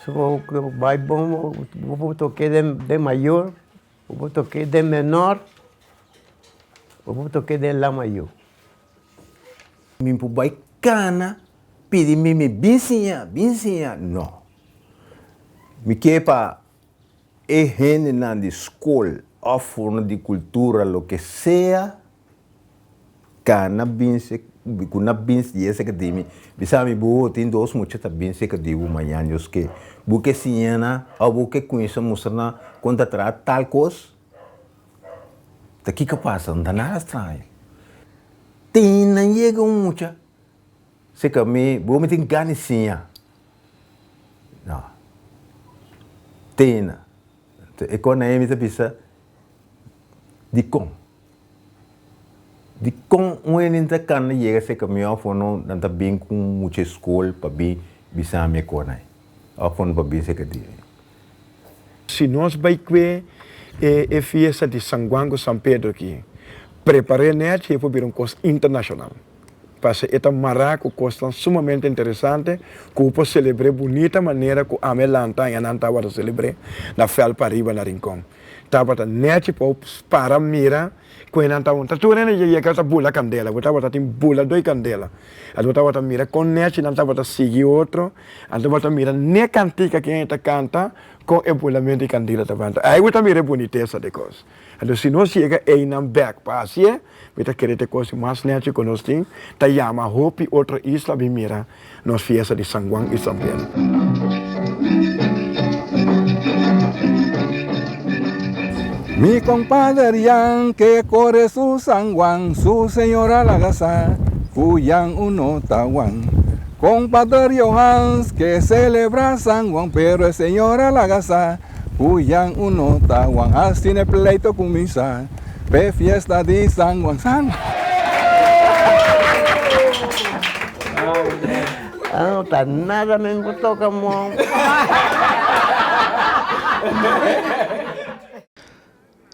Si bo bai bon bo por toke den mayor, bo por toke den menor, bo por toke den la mayor. Mi por bai kana pidi mi mi bin siña, bin siña, no. Mi ke pa E hendenan di skol òf forma di kultura loke sea kana bin se ku na bin di esaki di mi bisa mi bo tin dos mucha ta bin seka di bo mañana Dios ke bo ke siña nan òf bo ke kuminsa mustra nan kon ta traha tal kos ta kiko pasa no ta nada straño tin nan yega un mucha seka mi bo mi tin gana di siña. No. Tena. E kon Naemi ta bisa, Dikon? Dikon un hende ta kanda yega serka mi òf no nan ta bin ku un mucha skol pa bin bisa mi e kon ei? Òf no pa bin serka di mi? Si nos bai kue e fiesta di San Juan ku San Pedro aki, prepar'é nèt i e por bira un kos internashonal. Pasa e ta mará ku kosnan sumamente interesante ku bo por selebr'é bunita manera ku ami a lanta aña nan tabata selebr'é na vèlt pariba na Rincon. Tabata nèchi pa bo para mira ku e nan tabata tur hende yega yega ta bula kandela bo tabata tin bula doi kandela anto bo tabata mira kon nèchi nan tabata sigui otro anto bo ta mira ne kantika ku hende ta kanta kon e bulamento di kandela ta banta ai bo ta mira e bunitesa di e kos. Anto si nos yega einan bèk pa hasié, mi ta kere ta e kos di mas nèchi ku nos tin, ta yama hopi otro isla bin mira nos fiesta di San Juan i San Pedro. Mi compadre Jan ke kore su San Juan, su señora laga sa ku Jan un no ta Juan. Compadre Johans ke celebra San Juan, pero e señora laga sa Ku Jan un no ta Juan Asina e pleito kuminsá p'e fiesta di San Juan San. No ta nada men ku toka mo.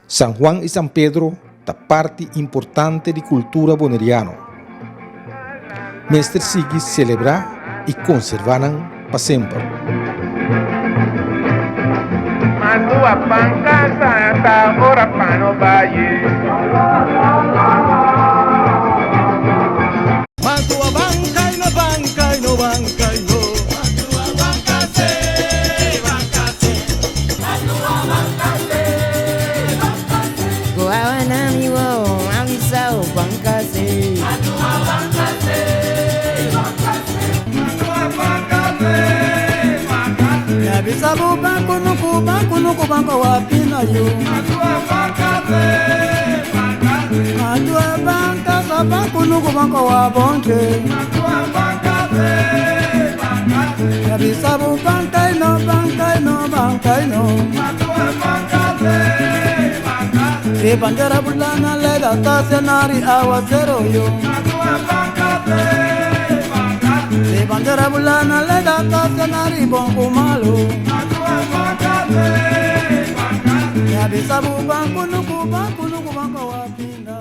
San Juan i San Pedro ta parti importante di kultura boneriano. Mester sigui selebrá i konservá nan pa semper. Mandua pan casa ta ora pa no baye. Mantua banca y no banca y no banca y no. Mantua banca se, banca se. Mantua banca se, banca se. Goawana mi wo, avisao banca se. Mantua banca se, banca se. Mantua banca se, banca se. Yabisabu banku nuku banku nuku banku wapina yo. Mantua banca se, banca se. Mantua banca sa banku nuku banku wabonche. Mantua banca se, banca se. Yabisabu banca no banca no banca no. Mantua banca se, banca se. Se bandera bulana leda tasenari awasero yo. Mantua banca se, banca se. Se bandera bulana leda tasenari bonku malo. Mantua banca se, banca se. Yabisabu banku nuku banku nuku banku wapina.